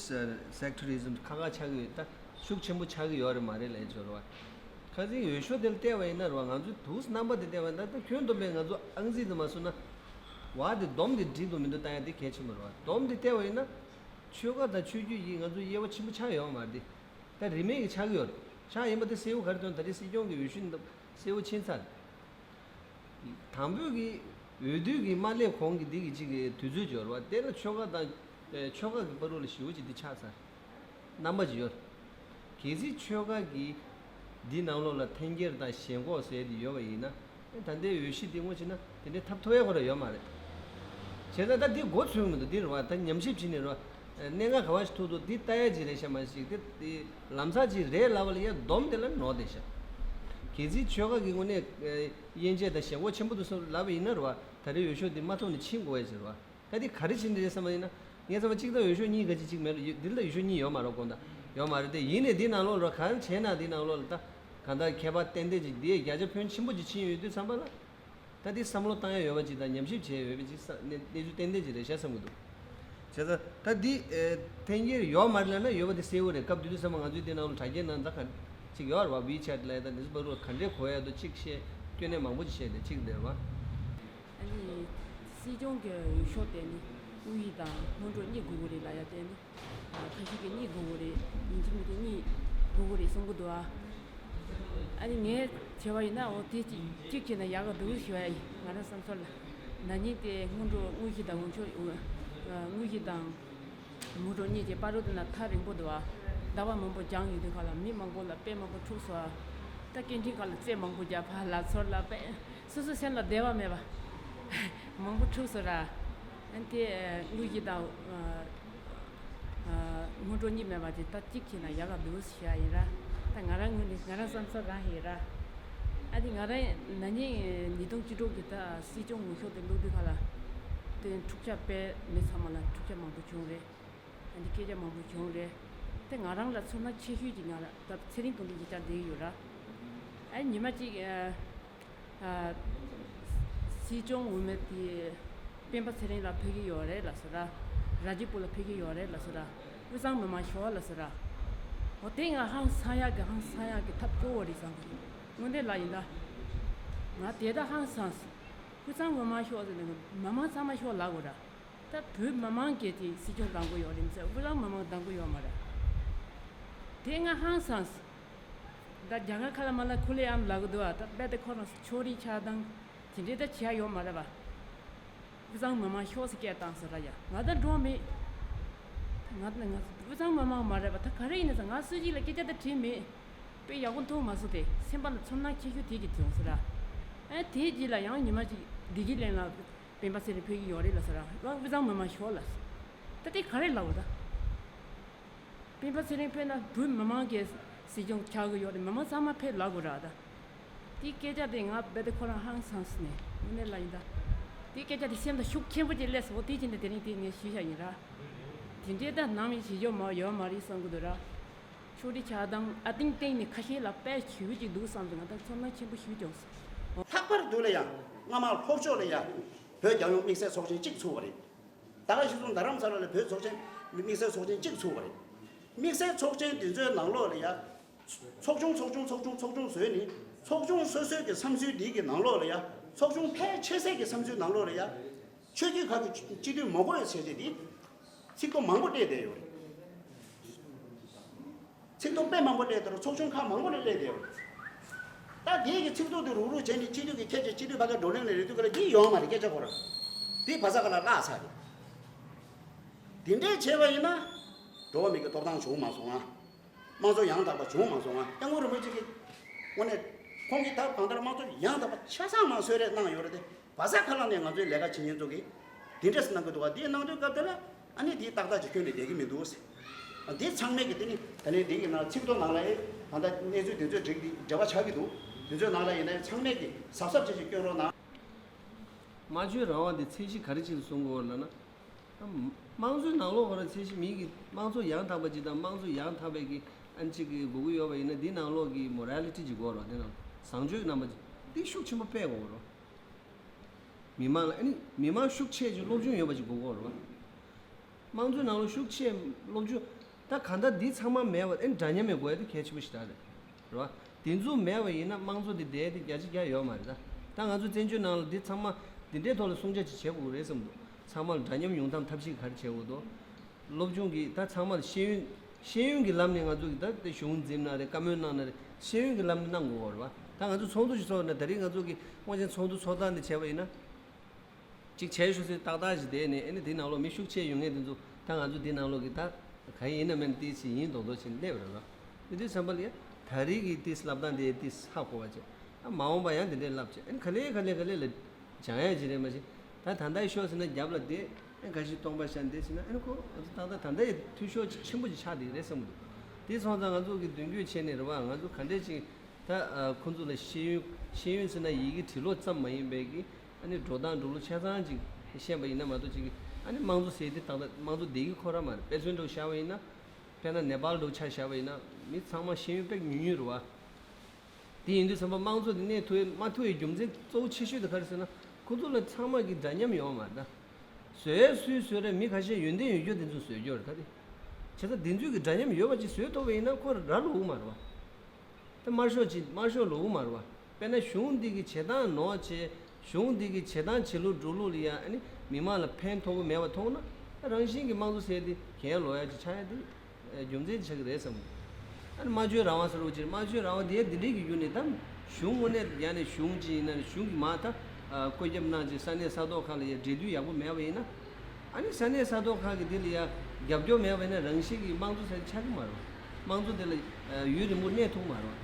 sectarism ཁག་ཁག་ཆགས་ཀྱི་ཡོད། ད་ཤུགས་ཆེན་པོ་ཆགས་ཀྱི་ཡོད་རེད་མ་རེད་ལབ་ཡ་ཅིག་ཡོད་རེད་བ། ཁ་སང་འོས་ཤོག་དེ་ལ་བལྟས་པ་ཡིན་ན་རེད་བ། ང་ཚོའི་དུས་རྣམ་པ་དེ་བལྟས་པ་ཡིན་ན་ད་ཁྱོན་བསྡོམས་པས་ང་ཚོ་ཨང་རྩིས་དེ་མ་བཟོ་ན་བ་དེ་བསྡོམས་དེ་འགྲིག་འདུག་མི་འདུག་ལྟ་ཡ་དེ་གལ་ཆེན་པོ་རེད་བ། བསྡོམས་དེ་བལྟས་པ་ཡིན་ན་ཆོལ་ཁ་དང་ཆོས་བརྒྱུད་ཀྱིས་ང་ཚོ་དབྱེ་བ་ཆེན་པོ་ཆགས་ཡོད་མ་རེད། ད་རིས་མེད་ཀྱི་ཆགས་ཀྱི་ཡོད་རེད། ཆགས་ཡིན་པ་དེ་གསལ་པོ་ག་རེ་སྟོན། ད་རེས་སྲིད་སྐྱོང་གི་འོས་ཤོག་འདི་གསལ་པོ་ཕྱིན་ཚར། དང་པོའི་གི་འོས་བསྡུ་གི་མ་སླེབས་གོང་གི་འདི་གི་གཅིག་གི་དུས་ཚོད་ཅིག་ཡོད་རེད་བ། དེ་ལ་ཆོལ་ཁ་དང་ཆོལ་ཁ་གི་བར་དུ་ལ་ཞེ་པོ་ཅིག་འདི་ཆགས་ཚར། རྣམ་པ་ཅིག་ཡོད། གལ་སྲིད་ཆོལ་ཁ་གི་འདི་ནང་ལོགས་ལ་འཐེན་འཁྱེར་དང་ཞེན་ཁོག་ཟེར་དེ་ཡོད་པ་ཡིན་ན། ད་ལྟའི་འོས་གཞི་འདི་ངོ་ཕྱེ་ན་དེ་འདྲའི་ཐབས་ཐུབ་ཡ་ཁོ་ར་ཡོད་མ་རེད། བྱས་ཙང་ད་འདི་མགོ་ཚོས་མི་འདུག་འདི་རེད་བ། ད་ཉམས་ཞིབ་བྱས་ནས་རེད་བ། གནད་འགག་ག་བ་ཞིག་ཐུག་འདུག་འདི་ལྟ་ཡ་ཅིག་རེད་ཤག་མ་ཞིག་དེ་དེ་ལམ་སང་ཅིག་རེད་ལབ་པ་ལ་ཡ་སྡོམ་དེ་ལ་ནོར་བསྡད་ཤག་གལ་སྲིད་ཆོལ་ཁ་གི་ངོས་ནས་དབྱེ་འབྱེད་དང་ཞེན་ཁོག་ཆེན་པོ་འདུག་བསམ་ལབ་པ་ཡིན་ན་རེད་བ། ད་རེས་འོས་ཤོག་འདི་མ་ཐོབ་ནས་ཕྱིན་དགོས་ཡ་ཅིག་རེད་བ། ད་འདི་ག་རེ་བྱེད་འདི་རེད་བསམ་པ་ཡིན་ན། ངས་བསམ་པ་གཅིག་དང་འོས་ཤོག་གཉིས་ག་ཅིག་གཅིག་མེད་ལ་ཡོད། འདི་ལ་འོས་ཤོག་གཉིས་ཡོད་མ་རེད་དགོངས་དག་ཡོད་མ་རེད་དེ། ཡིན་ནའི་འདི་ནང་ལོགས་ལ་གང་བྱས་ན་འདི་ནང་ལོགས་ལ་ད་གང་ལྟར་ཁྱད་པར་ཏན་ཏན་ཅིག་འདི་བརྒྱ་ཆ་ཕོན་ཆེན་པོ་ཅིག་ཕྱིན་ཡོད་དུས་ཙམ་པ་ལ། ད་འདི་བསམ་བློ་བཏང་ཡ་ཡོད་པ་ཅིག་དང་ཉམས་ཞིབ་བྱས་ཡོད་པ་ཅིག་ས་གནས་གནས་ཚུལ་ཏན་ཏན་ཅིག་རེད་ཤག་བསམ་གི་འདུག་བྱས་ཙང་ད་འདི་འཐེན་འཁྱེར་ཡོད་མ་རེད་ལབ་ན་ཡོད་པ་དེ་གསལ་པོ་རེད། སྐབས་དེ་དུས་ཙམ་པ་ང་ཚོའི་འདི་ནང་ལ་དྲ་རྒྱའི་ནང་ད་ག་ཅིག་ཡོད་རེད་བ། ཝི་ཆེ་ཊི་ལབ་ཡ་ད་འདི་ཚོ་བར་དུ་ག་འདྲས་གོ་ཡ་འདུག་ཅིག་བཤད། སྐྱོན་གནས་མང་པོ་ཅིག་བཤད་དེ་ཅིག་རེད་བ། ཨ་ནི་སྲིད་སྐྱོང་གི་འོས་ཤོག་དེ་ནི་དངོས་ཡོད་དང་སྔོན་འགྲོ་གཉིས་དགོས་ཀྱི་རེད་ལབ་ཡ་དེ་ནི་ཁ་ཤས་ཀྱིས་གཉིས་དགོས་ཀྱི་རེད། ཡིན་གཅིག་མིན་གཅིག་གཉིས་དགོས་ཀྱི་རེད་གསུང་གི་འདུག་ཨ། ཨ་ནི་ངས་བྱས་པ་ཡིན་ན་འོ་དེ་གཅིག་གཅིག་བྱས་ན་ཡག་ག་འདུག་ཞུ་ཡ་ཡིན། ང་རང་བསམ་ཚུལ་ལ་ན་ནིང་དེ་སྔོན་འགྲོ་དངོས་གཞི་དང་འོས་ཤོག་དངོས་གཞི་དང་། མུ་འགྲོ་གཉིས་ཀྱི་བར་དུ་ན་ཐག་རིང་པོ་འདུག་ཨ། ཟླ་བ་མང་པོ་འགྱངས་ཡོང་དུས་ཁ་ལ་མི་མང་པོ་ལ་དཔེ་མང་པོ་འཁྲུགས་སོང་ཨ། ད་སྐད་འཕྲིན་ཁ་ལ་རྩེད་མང་པོ་རྒྱབ་ཕ་ལ་ཚོར་ལ་དཔེ་སོ་སོ་སེམས་ལ་བདེ་བ་མེད་པ་མང་པོ་འཁྲུགས་སོང་ར། ཨ་དེ་དངོས་གཞི་དང་མུ་འགྲོ་གཉིས་མེད་པ་དེ་ད་གཅིག་བྱས་ན་ཡག་ག་འདུག་ཞུ་ཡ་ཡིན་ར། ད་ང་རང་ངོས་ནས་ང་རང་བསམ་ཚུལ་རང་ཡིན་ར། ཨ་དེ་ང་རང་ན་ནིང་ཉིས་སྟོང་བཅུ་དྲུག་གི་ད་སྲིད་སྐྱོང་འོས་ཤོག་དེ་བླུགས་དུས་ཁ་ལ་དེ་འཁྲུག་ཆ་དཔེ་མི་ཚང་མ་ལ་འཁྲུག་ཆ་མང་པོ་བྱུང་རེད། ཨ་ནི་སྐད་ཆ་མང་པོ་བྱུང་རེད། དེ་ང་རང་ལ་ཚོར་སྣང་ཆེ་ཤོས་ཀྱི་ང་རང་ད་ཚེ་རིང་དོན་གྲུབ་ཀྱི་བཅར་བསྡད་ཀྱི་ཡོད་ར། ཨ་ནི་ཉི་མ་གཅིག་ཨ་ཨ་སྲིད་སྐྱོང་འོས་མི་དེ་སྤེན་པ་ཚེ་རིང་ལ་ཕེབས་ཀྱི་ཡོད་རེད་ལབ་སོང་ར། ར་ཇི་པུར་ལ་ཕེབས་ཀྱི་ཡོད་རེད་ལབ་སོང་ར། དབུས་གཙང་མི་མང་ཤོག་ལབ་སོང་ར། འོ་དེ་ང་ཧང་སང་ཡག་གི་ཧང་སང་ཡག་གི་ཐབས་སྐྱོ་བོ་རེད་བསམ་གི། དངོས་གནས་ལ་ཡིན་ད། ང་དེ་ད་ཧང་སངས། དབུས་གཙང་མི་མང་ཤོག་ཟེར་ནས་མི་མང་ཚང་མ་ཤོག་ལབ་དགོས་ར། ད་བོད་མི་མང་གིས་དེ་སྲིད་སྐྱོང་གཏང་དགོས་ཡོད་རེད་མི་ཚད་དབུས་གཙང་མི་མང་གཏང་དགོས་ཡོད་མ་རེད། དེ་ང་ཧང་སངས། ད་རྒྱ་གར་ཁ་ལ་མ་ལ་ཁུ་ལེ་ཨམ་ལབ་གི་འདུག་ཨ། ད་རྦད་དེ་ཁོ་རང་ཕྱོགས་རིས་ཆགས་སྟངས་དེ་འདྲའི་ད་བྱས་ཡོད་མ་རེད་པ། དབུས་གཙང་མི་མང་ཤོག་ཟེར་སྐད་བཏང་ཟེར་ར་ཡ། ང་ད་འགྲོ་མེད། ང་ང་དབུས་གཙང་མི་མང་མ་རེད་པ། ད་ག་རེ་ཡིན་ན་ཟེར། ང་སྲིད་སྤྱི་ལ་སྐད་ཆ་ད་དྲིས་མེད། དཔེ་ཡག་པོ་མཐོང་མ་སོང་སྟེ། སེམས་པ་ལ་ཚོར་སྣང་ཆེ་ཤོས་དེ་གྱིས་བྱུང་ཟེར་ར། ཨ་དེའི་རྗེས་ལ་ཡང་ཉི་མ་གཅིག་བདེ་སྐྱིད་གླིང་ལ་སྤེན་པ་ཚེ་རིང་ཕེབས་ཀྱི་ཡོད་རེད་ལབ་ཟེར་ར། ང་དབུས་གཙང་མི་མང་ཤོག་ལབ་ཟེར། ད་དེ་ག་རེ་ལབ་འོ་ད། སྤེན་པ་ཚེ་རིང་ཕེབས་ན་བོད་མི་མང་གིས་སྲིད་སྐྱོང་ཆགས་ཀྱི་ཡོད་རེད། མི་མང་ཚང་མ་ཕེབས་ལབ་དགོས་ར་ད། དེའི་སྐད་ཆ་དེ་ང་རྦད་དེ་ཁོ་རང་ཧང་སངས་ནས་དངོས་གནས་ལ་ཡིན་ད། དེའི་སྐད་ཆ་དེ་སེམས་ལ་ཤུགས་ཆེན་པོ་ཅིག་སླེབས་སོང་། དེ་བྱས་ནས་དེ་རིང་དེ་ངས་ཞུས་བཞག་ཡིན་ར། དེ་འདྲའི་ད་ནམ་ཡང་བྱེད་རྒྱུ་མ་ཡོད་མ་རེད་བསམ་གི་འདུག་ར། ཕྱོགས་རིས་ཆགས་སྟངས་ཨ་ཏིང་སྟེང་ནས་ཁ་ཤས་ལ་དཔེ་ཞེ་པོ་ཅིག་འདུག་བསམ་སོང་། ང་ད་ཚོར་སྣང་ཆེན་པོ་ཞེ་པོ་བྱུང་སོང་། ལྷག་པར་དུ་ལ་ཡ་སྔ་མ་ལྷོ་ཕྱོགས་ལ་ཡ་བོད་རྒྱལ་ཡོངས་དམིགས་བསལ་ཚོགས་ཆེན་གཅིག་ཚུགས་པ་རེད། ད་ག་ཤི་སོང་རྡ་རམ་ས་ལ་ལ་བོད་ཚོགས་ཆེན་དམིགས་བསལ་ཚོགས་ཆེན་གཅིག་ཚུགས་པ་རེད། དམིགས་བསལ་ཚོགས་ཆེན་དེ་ཚོའི་ནང་ལོགས་ལ་ཡ། ཚོགས་ཆུང་ཚོགས་ཆུང་ཚོགས་ཆུང་ཚོགས་ཆུང་བཟོས་ནས་ཚོགས་ཆུང་སོ་སོའི་གི་བསམ་ཚུལ་འདི་གི་ནང་ལོགས་ལ་ཡ། ཚོགས་ཆུང་ཕལ་ཆེ་ཤོས་ཀྱི་བསམ་ཚུལ་ནང་ལོགས་ལ་ཡ། ཆོས་བརྒྱུད་ཁག་གི་སྤྱི་འཐུས་མང་པོ་ཡོད་བྱས་རྗེས་འདི། ཚིག་ཐོ་མང་པོ་སྤྲད་བསྡད་ཡོད་རེད། ཚིག་ཐོ་དཔེ་མང་པོ་སྤྲད་དེ་རུ་ཚོགས་ཆུང་ཁག་མང་པོ་ནས་སླེབས་བསྡད་ཡོད་རེད། ད་དེའི་གི་ཚིག་ཐོ་དེ་རུག་རུག་བྱས་ནས་སྤྱི་འཐུས་ཀྱི་ཁྱེད་ཀྱི་སྤྱི་འཐུས་ཕ་ག་བགྲོ་གླེང་ལ་རེད་དུས་ག་ལ་འདི་ཡོང་མ་རེད་སྐད་ཆ་གོ་ར། འདི་བ་ས་ག་ལ་བརླག་ཚར་རེད། དེ་འདྲས་བྱས་པ་ཡིན་ན། འགྲོ་བ་མི་གི་གཏོར་སྟངས་བྱུང་མ་སོང་ང་། དམངས་གཙོ་ཡང་དག་པ་བྱུང་མ་སོང་ང་། སྐྱབས་མགོན་རིན་པོ་ཆེ་གིས། དངོས་གནས། ཁོང་གིས་ད་གང་ལྟར་དམངས་གཙོ་ཡང་དག་པ་ཆ་ཚང་མ་གསོལ་རས་གནང་ཡོད་རེད་དེ། བ་ས་ཁ་ལག་ནས་ང་ཚོའི་ལས་ཀ་བྱེད་མཁན་ཚོ་གིས། དེ་འདྲས་གནང་གི་འདུག་ག་དེ་གནང་དུས་སྐབས་དེ་ལ། ཨ་ནི་དེའི་ཏག་ཏག་ཅིག་སྐྱོན་ནས་བསྡད་ཀྱི་མི་འདུག་ཟེར། དེ་ཚང་མས་ཀྱི་དེ་ནི་ད་ནི་དེ་གི་ནང་ཚིག་ཐོ་ནང་ལ་ཨེ་ད་ལྟ་གནས་ཚུལ་དེ་ཚོའི་འགྲིག་འདི་འབྲེལ་བ་ཆགས་ཀྱི་འདུག་དེ་ཚོའི་ནང་ལ་ཡིན་ན་ཚང་མས་ཀྱི་གཟབ་གཟབ་བྱས་ཅིག་སྐྱོན་རོགས་གནང་། སྨྲ་བརྗོད་རང་དབང་དེ་ཚད་གཞི་ག་རེ་ཅིག་ལ་བཟུང་དགོས་ལབ་ན། དམངས་གཙོའི་ནང་ལོགས་ཁོ་རང་ཚད་གཞི་མི་གི་དམངས་གཙོ་ཡང་དག་པ་ཅིག་དང་དམངས་གཙོ་ཡང་དག་པའི་གི་ཨན་ཅིག་གི་དགོས་ཀྱི་ཡོད་པ་ཡིན་ན་འདི་ནང་ལོགས་ཀྱི་མོ་རལ་ཊི་ཅིག་དགོས་རོགས་དེ་ནང་བཟང་སྤྱོད་ཀྱི་རྣམ་པ་ཅིག་འདི་ཤུགས་ཆེན་པོ་སྤེལ་དགོས་རོགས། མི་མང་ལ་ཨ་ནི་མི་མང་ཤུགས་ཆེ་ཅིག་སློབ་སྦྱོང་ཡོད་པ་ཅིག་དགོས་ཀྱི་ཡོད་རེད་བ། དམངས་གཙོའི་ནང་ལོགས་ཤུགས་ཆེ་སློབ་སྦྱོང་། ད་གང་ལྟར་འདི་ཚང་མ་མེད་པ་ཨ་ནི་འདྲ་མཉམ་ཡོད་དགོས་ཡ་དེ་གལ་ཆེན་པོ་ཞིག་རེད། རེད་བ། དེ་ཚོ་མེད་པ་ཡིན་ན་དམངས་གཙོ་དེ་བསྡད་དེ་རྒྱ་ཆེ་རྒྱ་ཡོད་མ་རེད་ད། ད་ང་ཚོ་བཙན་བྱོལ་ནང་ལ་འདི་ཚང་མ་འདི་འདྲའི་ཐོག་ལ་སྲུང་བརྩི་ཅིག་བྱེད་དགོས་རེད་བསམ་འདུག་ཚང་མ་ལ་འདྲ་མཉམ་ཡོང་ཐབས་ཐབས་ཤེས་ག་རེ་བྱེད་དགོས་འདུག་སློབ་སྦྱོང་གི་ད་ཚང་མ་ལ་ཤེས་ཡོན། ཤེས་ཡོན་གྱི་ལམ་ནས་ང་ཚོ་གི་ད་ལྟ་གཞུང་འཛིན་ན་རེད། བཀའ་མོལ་གནང་ན་རེད། ཤེས་ཡོན་གྱི་ལམ་ནས་གནང་དགོས་པ་རེད་བ། ད་ང་ཚོ་ཚོགས་འདུ་ཞིག་ཚོགས་ན་ད་རེས་ང་ཚོ་གི་དབང་ཆེན་ཚོགས་འདུ་ཚོགས་སྟངས་འདི་བྱས་པ་ཡིན་ན། གཅིག་བྱས་ཤོག་ཟེར་ཏག་ཏག་ཞིག་བསྡད་ནས་ཨ་ནི་འདི་ནང་ལོགས་མི་ཤུགས་ཆེ་ཡོད་མཁན་དེ་ཚོ་ད་ང་ཚོ་འདི་ནང་ལོགས་གི་ད་གང་ཡིན་ན་མིན་ཏིས་ཞིག་ཡིན་མདོག་མདོག་བྱས་ནས་སླེབས་རེད་བ། འདི་དུས་ཙམ་པ་ལ་ཡ་ད་རེས་ཀྱི་ཏིས་ལབ་སྟངས་དེ་ཏིས་ཧ་གོ་བ་བྱས། ཨ་མ་འོངས་པ་ཡང་དེ་འདྲས་ལབ་བྱས་ཨ་ནི་ག་ལེ་ག་ལེ་ག་ལེ་ལ། སྦྱང་ཡ་ཅིག་རེད་མ་གཞི། ད་ད་ལྟ་ཤོག་ཟེར་ན་རྒྱབ་ལ་བསྡད། ཨེ་འགའ་ཞིག་སྟོང་པ་ཤ་འདེད་ཟེར་ན་ཨེ་ཁོ་ང་ཚོ་ཏག་ཏག་ད་ལྟ་ཡི་འཐུས་ཤོར་ཆེན་པོ་ཅིག་ཆགས་བསྡད་རེད་བསམ་གི་འདུག་དེ་སོང་ཙང་ང་ཚོ་གི་མདུན་སྐྱོད་བྱས་ནས་རེད་བ། ང་ཚོ་ག་འདྲས་ཅིག་ད་ཁོང་ཚོ་ལ་ཤེས་ཡོན་ཤེས་ཡོན་ཟེར་ན་ཡི་གེ་འབྲི་ཀློག་ཙམ་མ་ཡིན་པའི་གི་ཨ་ནི་འགྲོ་སྟངས་འགྲོ་ལུགས་ཆ་ཚང་ཅིག་ཤེས་པ་ཡིན་ན་མ་གཏོགས་ཅིག་གི་ཨ་ནི་དམངས་གཙོ་ཟེར་དེ་ཏག་ཏག་དམངས་གཙོ་བསྡད་ཀྱི་ཁོ་རང་མ་རེད། དཔེ་མཚོན་འདྲ་བོ་བཞག་པ་ཡིན་ན། དཔེར་ན་ནེ་པཱལ་འདྲ་བོ་ཆ་བཞག་པ་ཡིན་ན་མི་ཚང་མ་ཤེས་ཡོན་དཔེ་ཉུང་ཉུང་རེད་བ། དེ་ཡིན་དུས་ཙམ་པ་དམངས་གཙོ་དེ་གནས་ཐུབ་ཡ་མ་ཐུབ་ཡའི་རྒྱུ་མཚན་གཙོ་བོ་ཆེ་ཤོས་དེ་ག་རེ་ཟེར་ན་ཁོ་ཚོ་ལ་ཚང་མ་གི་འདྲ་མཉམ་ཡོད་མ་རེད་ད། བཟོ་ཡ་སུས་བཟོས་རེད། མི་ཁ་ཤས་ཡོན་ཏན་ཡོད་རྒྱུ་དེ་ཚོ་བཟོས་རྒྱུ་རེད་ད། དེ་བྱས་ཙང་དེ་ཚོས་གི་འདྲ་མཉམ་ཡོད་པ་ཅིག་བཟོས་ཐུབ་པ་ཡིན་ན་ཁོ་ར་ལོག་གི་མ་རེད་བ། དེ་དམར་ཤོག་ཅིག་དམར་ཤོག་ལོག་གི་མ་རེད་བ། དཔེར་ན་གཞུང་འདི་གི་བྱེད་སྟངས་ནོར་བྱས། གཞུང་འདི་གི་བྱེད་སྟངས་བྱེད་ལུགས་འགྲོ་ལུགས་ལ་ཡང་ཨ་ནི་མི་མང་ལ་ཕན་ཐོགས་ཀྱི་མེད་པ་མཐོང་ན་རང་བཞིན་གྱིས་དམངས་གཙོ་ཟེར་དེ་གྱེན་ལོག་ཡ་ཅིག་ཆགས་ཡ་དེ་རྒྱུ་མཚན་ཆགས་ཀྱི་རེད་བསམ་གི། ཨ་ནི་སྨྲ་བརྗོད་རང་དབང་ཟེར་བ་ཅིག་སྨྲ་བརྗོད་རང་དབང་དེ་འདི་འདྲའི་གི་བརྒྱུད་ནས་ད་གཞུང་དངོས་གནས་ཡང་ནས་གཞུང་ཅིག་ཡིན་ན་གཞུང་གི་མ་ད་བཀོད་ཁྱབ་གནང་ཅིག་ས་གནས་ས་ཐོག་ཁག་ལ་ཡ་འབྲེལ་མཐུད་ཡག་པོ་མེད་པ་ཡིན་ན། ཨ་ནི་ས་གནས་ས་ཐོག་ཁག་གི་དེ་ལ་ཡ་རྒྱབ་སྐྱོར་མེད་པ་ཡིན་ན་རང་བཞིན་གྱིས་དམངས་གཙོ་ཟེར་ཆགས་ཀྱི་མ་རེད་བ། དམངས་གཙོ་དེ་ལ་ཡུན་རིང་པོ་གནས་ཐུབ་མ་རེད་བ།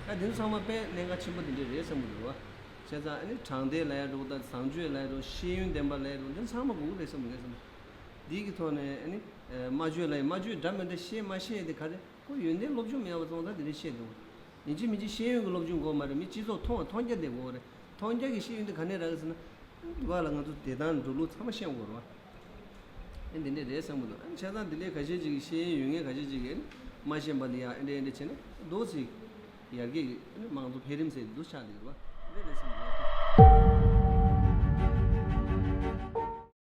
ཨ་དེ་ཚོ་ཚང་མ་དཔེ་གནད་འགག་ཆེན་པོ་དེ་འདྲ་རེད་བསམ་གྱི་འདུག་བ། བྱས་ཙང་ཨ་ནི་དྲང་བདེན་ལབ་ཡ་འགྲོ་དང་བཟང་སྤྱོད་ལབ་ཡ་འགྲོ་ཤེས་ཡོན་ལྡན་པ་ལབ་ཡ་འགྲོ་འདི་ཚང་མ་དགོས་ཀྱི་རེད་བསམ་གྱི་རེད་བསམ། འདི་གི་ཐོག་ནས་ཨ་ནི་སྨྲ་བརྗོད་ལབ་ཡ་སྨྲ་བརྗོད་འདྲ་མི་འདྲ་བཤད་མ་བཤད་དེ་ག་རེ་ཁོ་ཡོན་ཏན་སློབ་སྦྱོང་མེད་པ་སོང་ཙང་དེ་འདྲ་བཤད་འདུག་ཡིན་གཅིག་མིན་གཅིག་ཤེས་ཡོན་གྱི་སློབ་སྦྱོང་དགོས་མ་རེད། མི་སྤྱི་ཚོགས་མཐོང་བ་མཐོང་རྒྱ་དེ་དགོས་རེད། མཐོང་རྒྱ་གི་ཤེས་ཡོན་དེ་ག་ནས་རག་གི་ཟེར་ན། འདི་བ་ལ་ང་ཚོ་བདེ་ཐང་འགྲོ་ལུགས་ཚང་མ་ཤེས་དགོས་རེད་བ། ཨེ་འདི་འདྲས་རེད་བསམ་གི་འདུག་ཨ་ནི་བྱས་ཙང་འདི་འདྲས་ཁ་ཤས་ཅིག་གི་ཤེས་ཡོན་ཡོད་མཁན་ཁ་ཤས་ཅིག་གིས་མ་ཤེས་པ་འདི་ཡང་ཨེ་འདྲས་ཨེ་འདྲས་བྱས་ན་འདུག་ཟིག་ཡར་རྒྱས་ཀྱི་ཨ་ནི་དམངས་གཙོ་འཕེལ་རིམ་ཟེར་འདུག་ཆགས་འདུག་རེད་བ། འདི་འདྲས་རེད་བསམ་གི་འདུག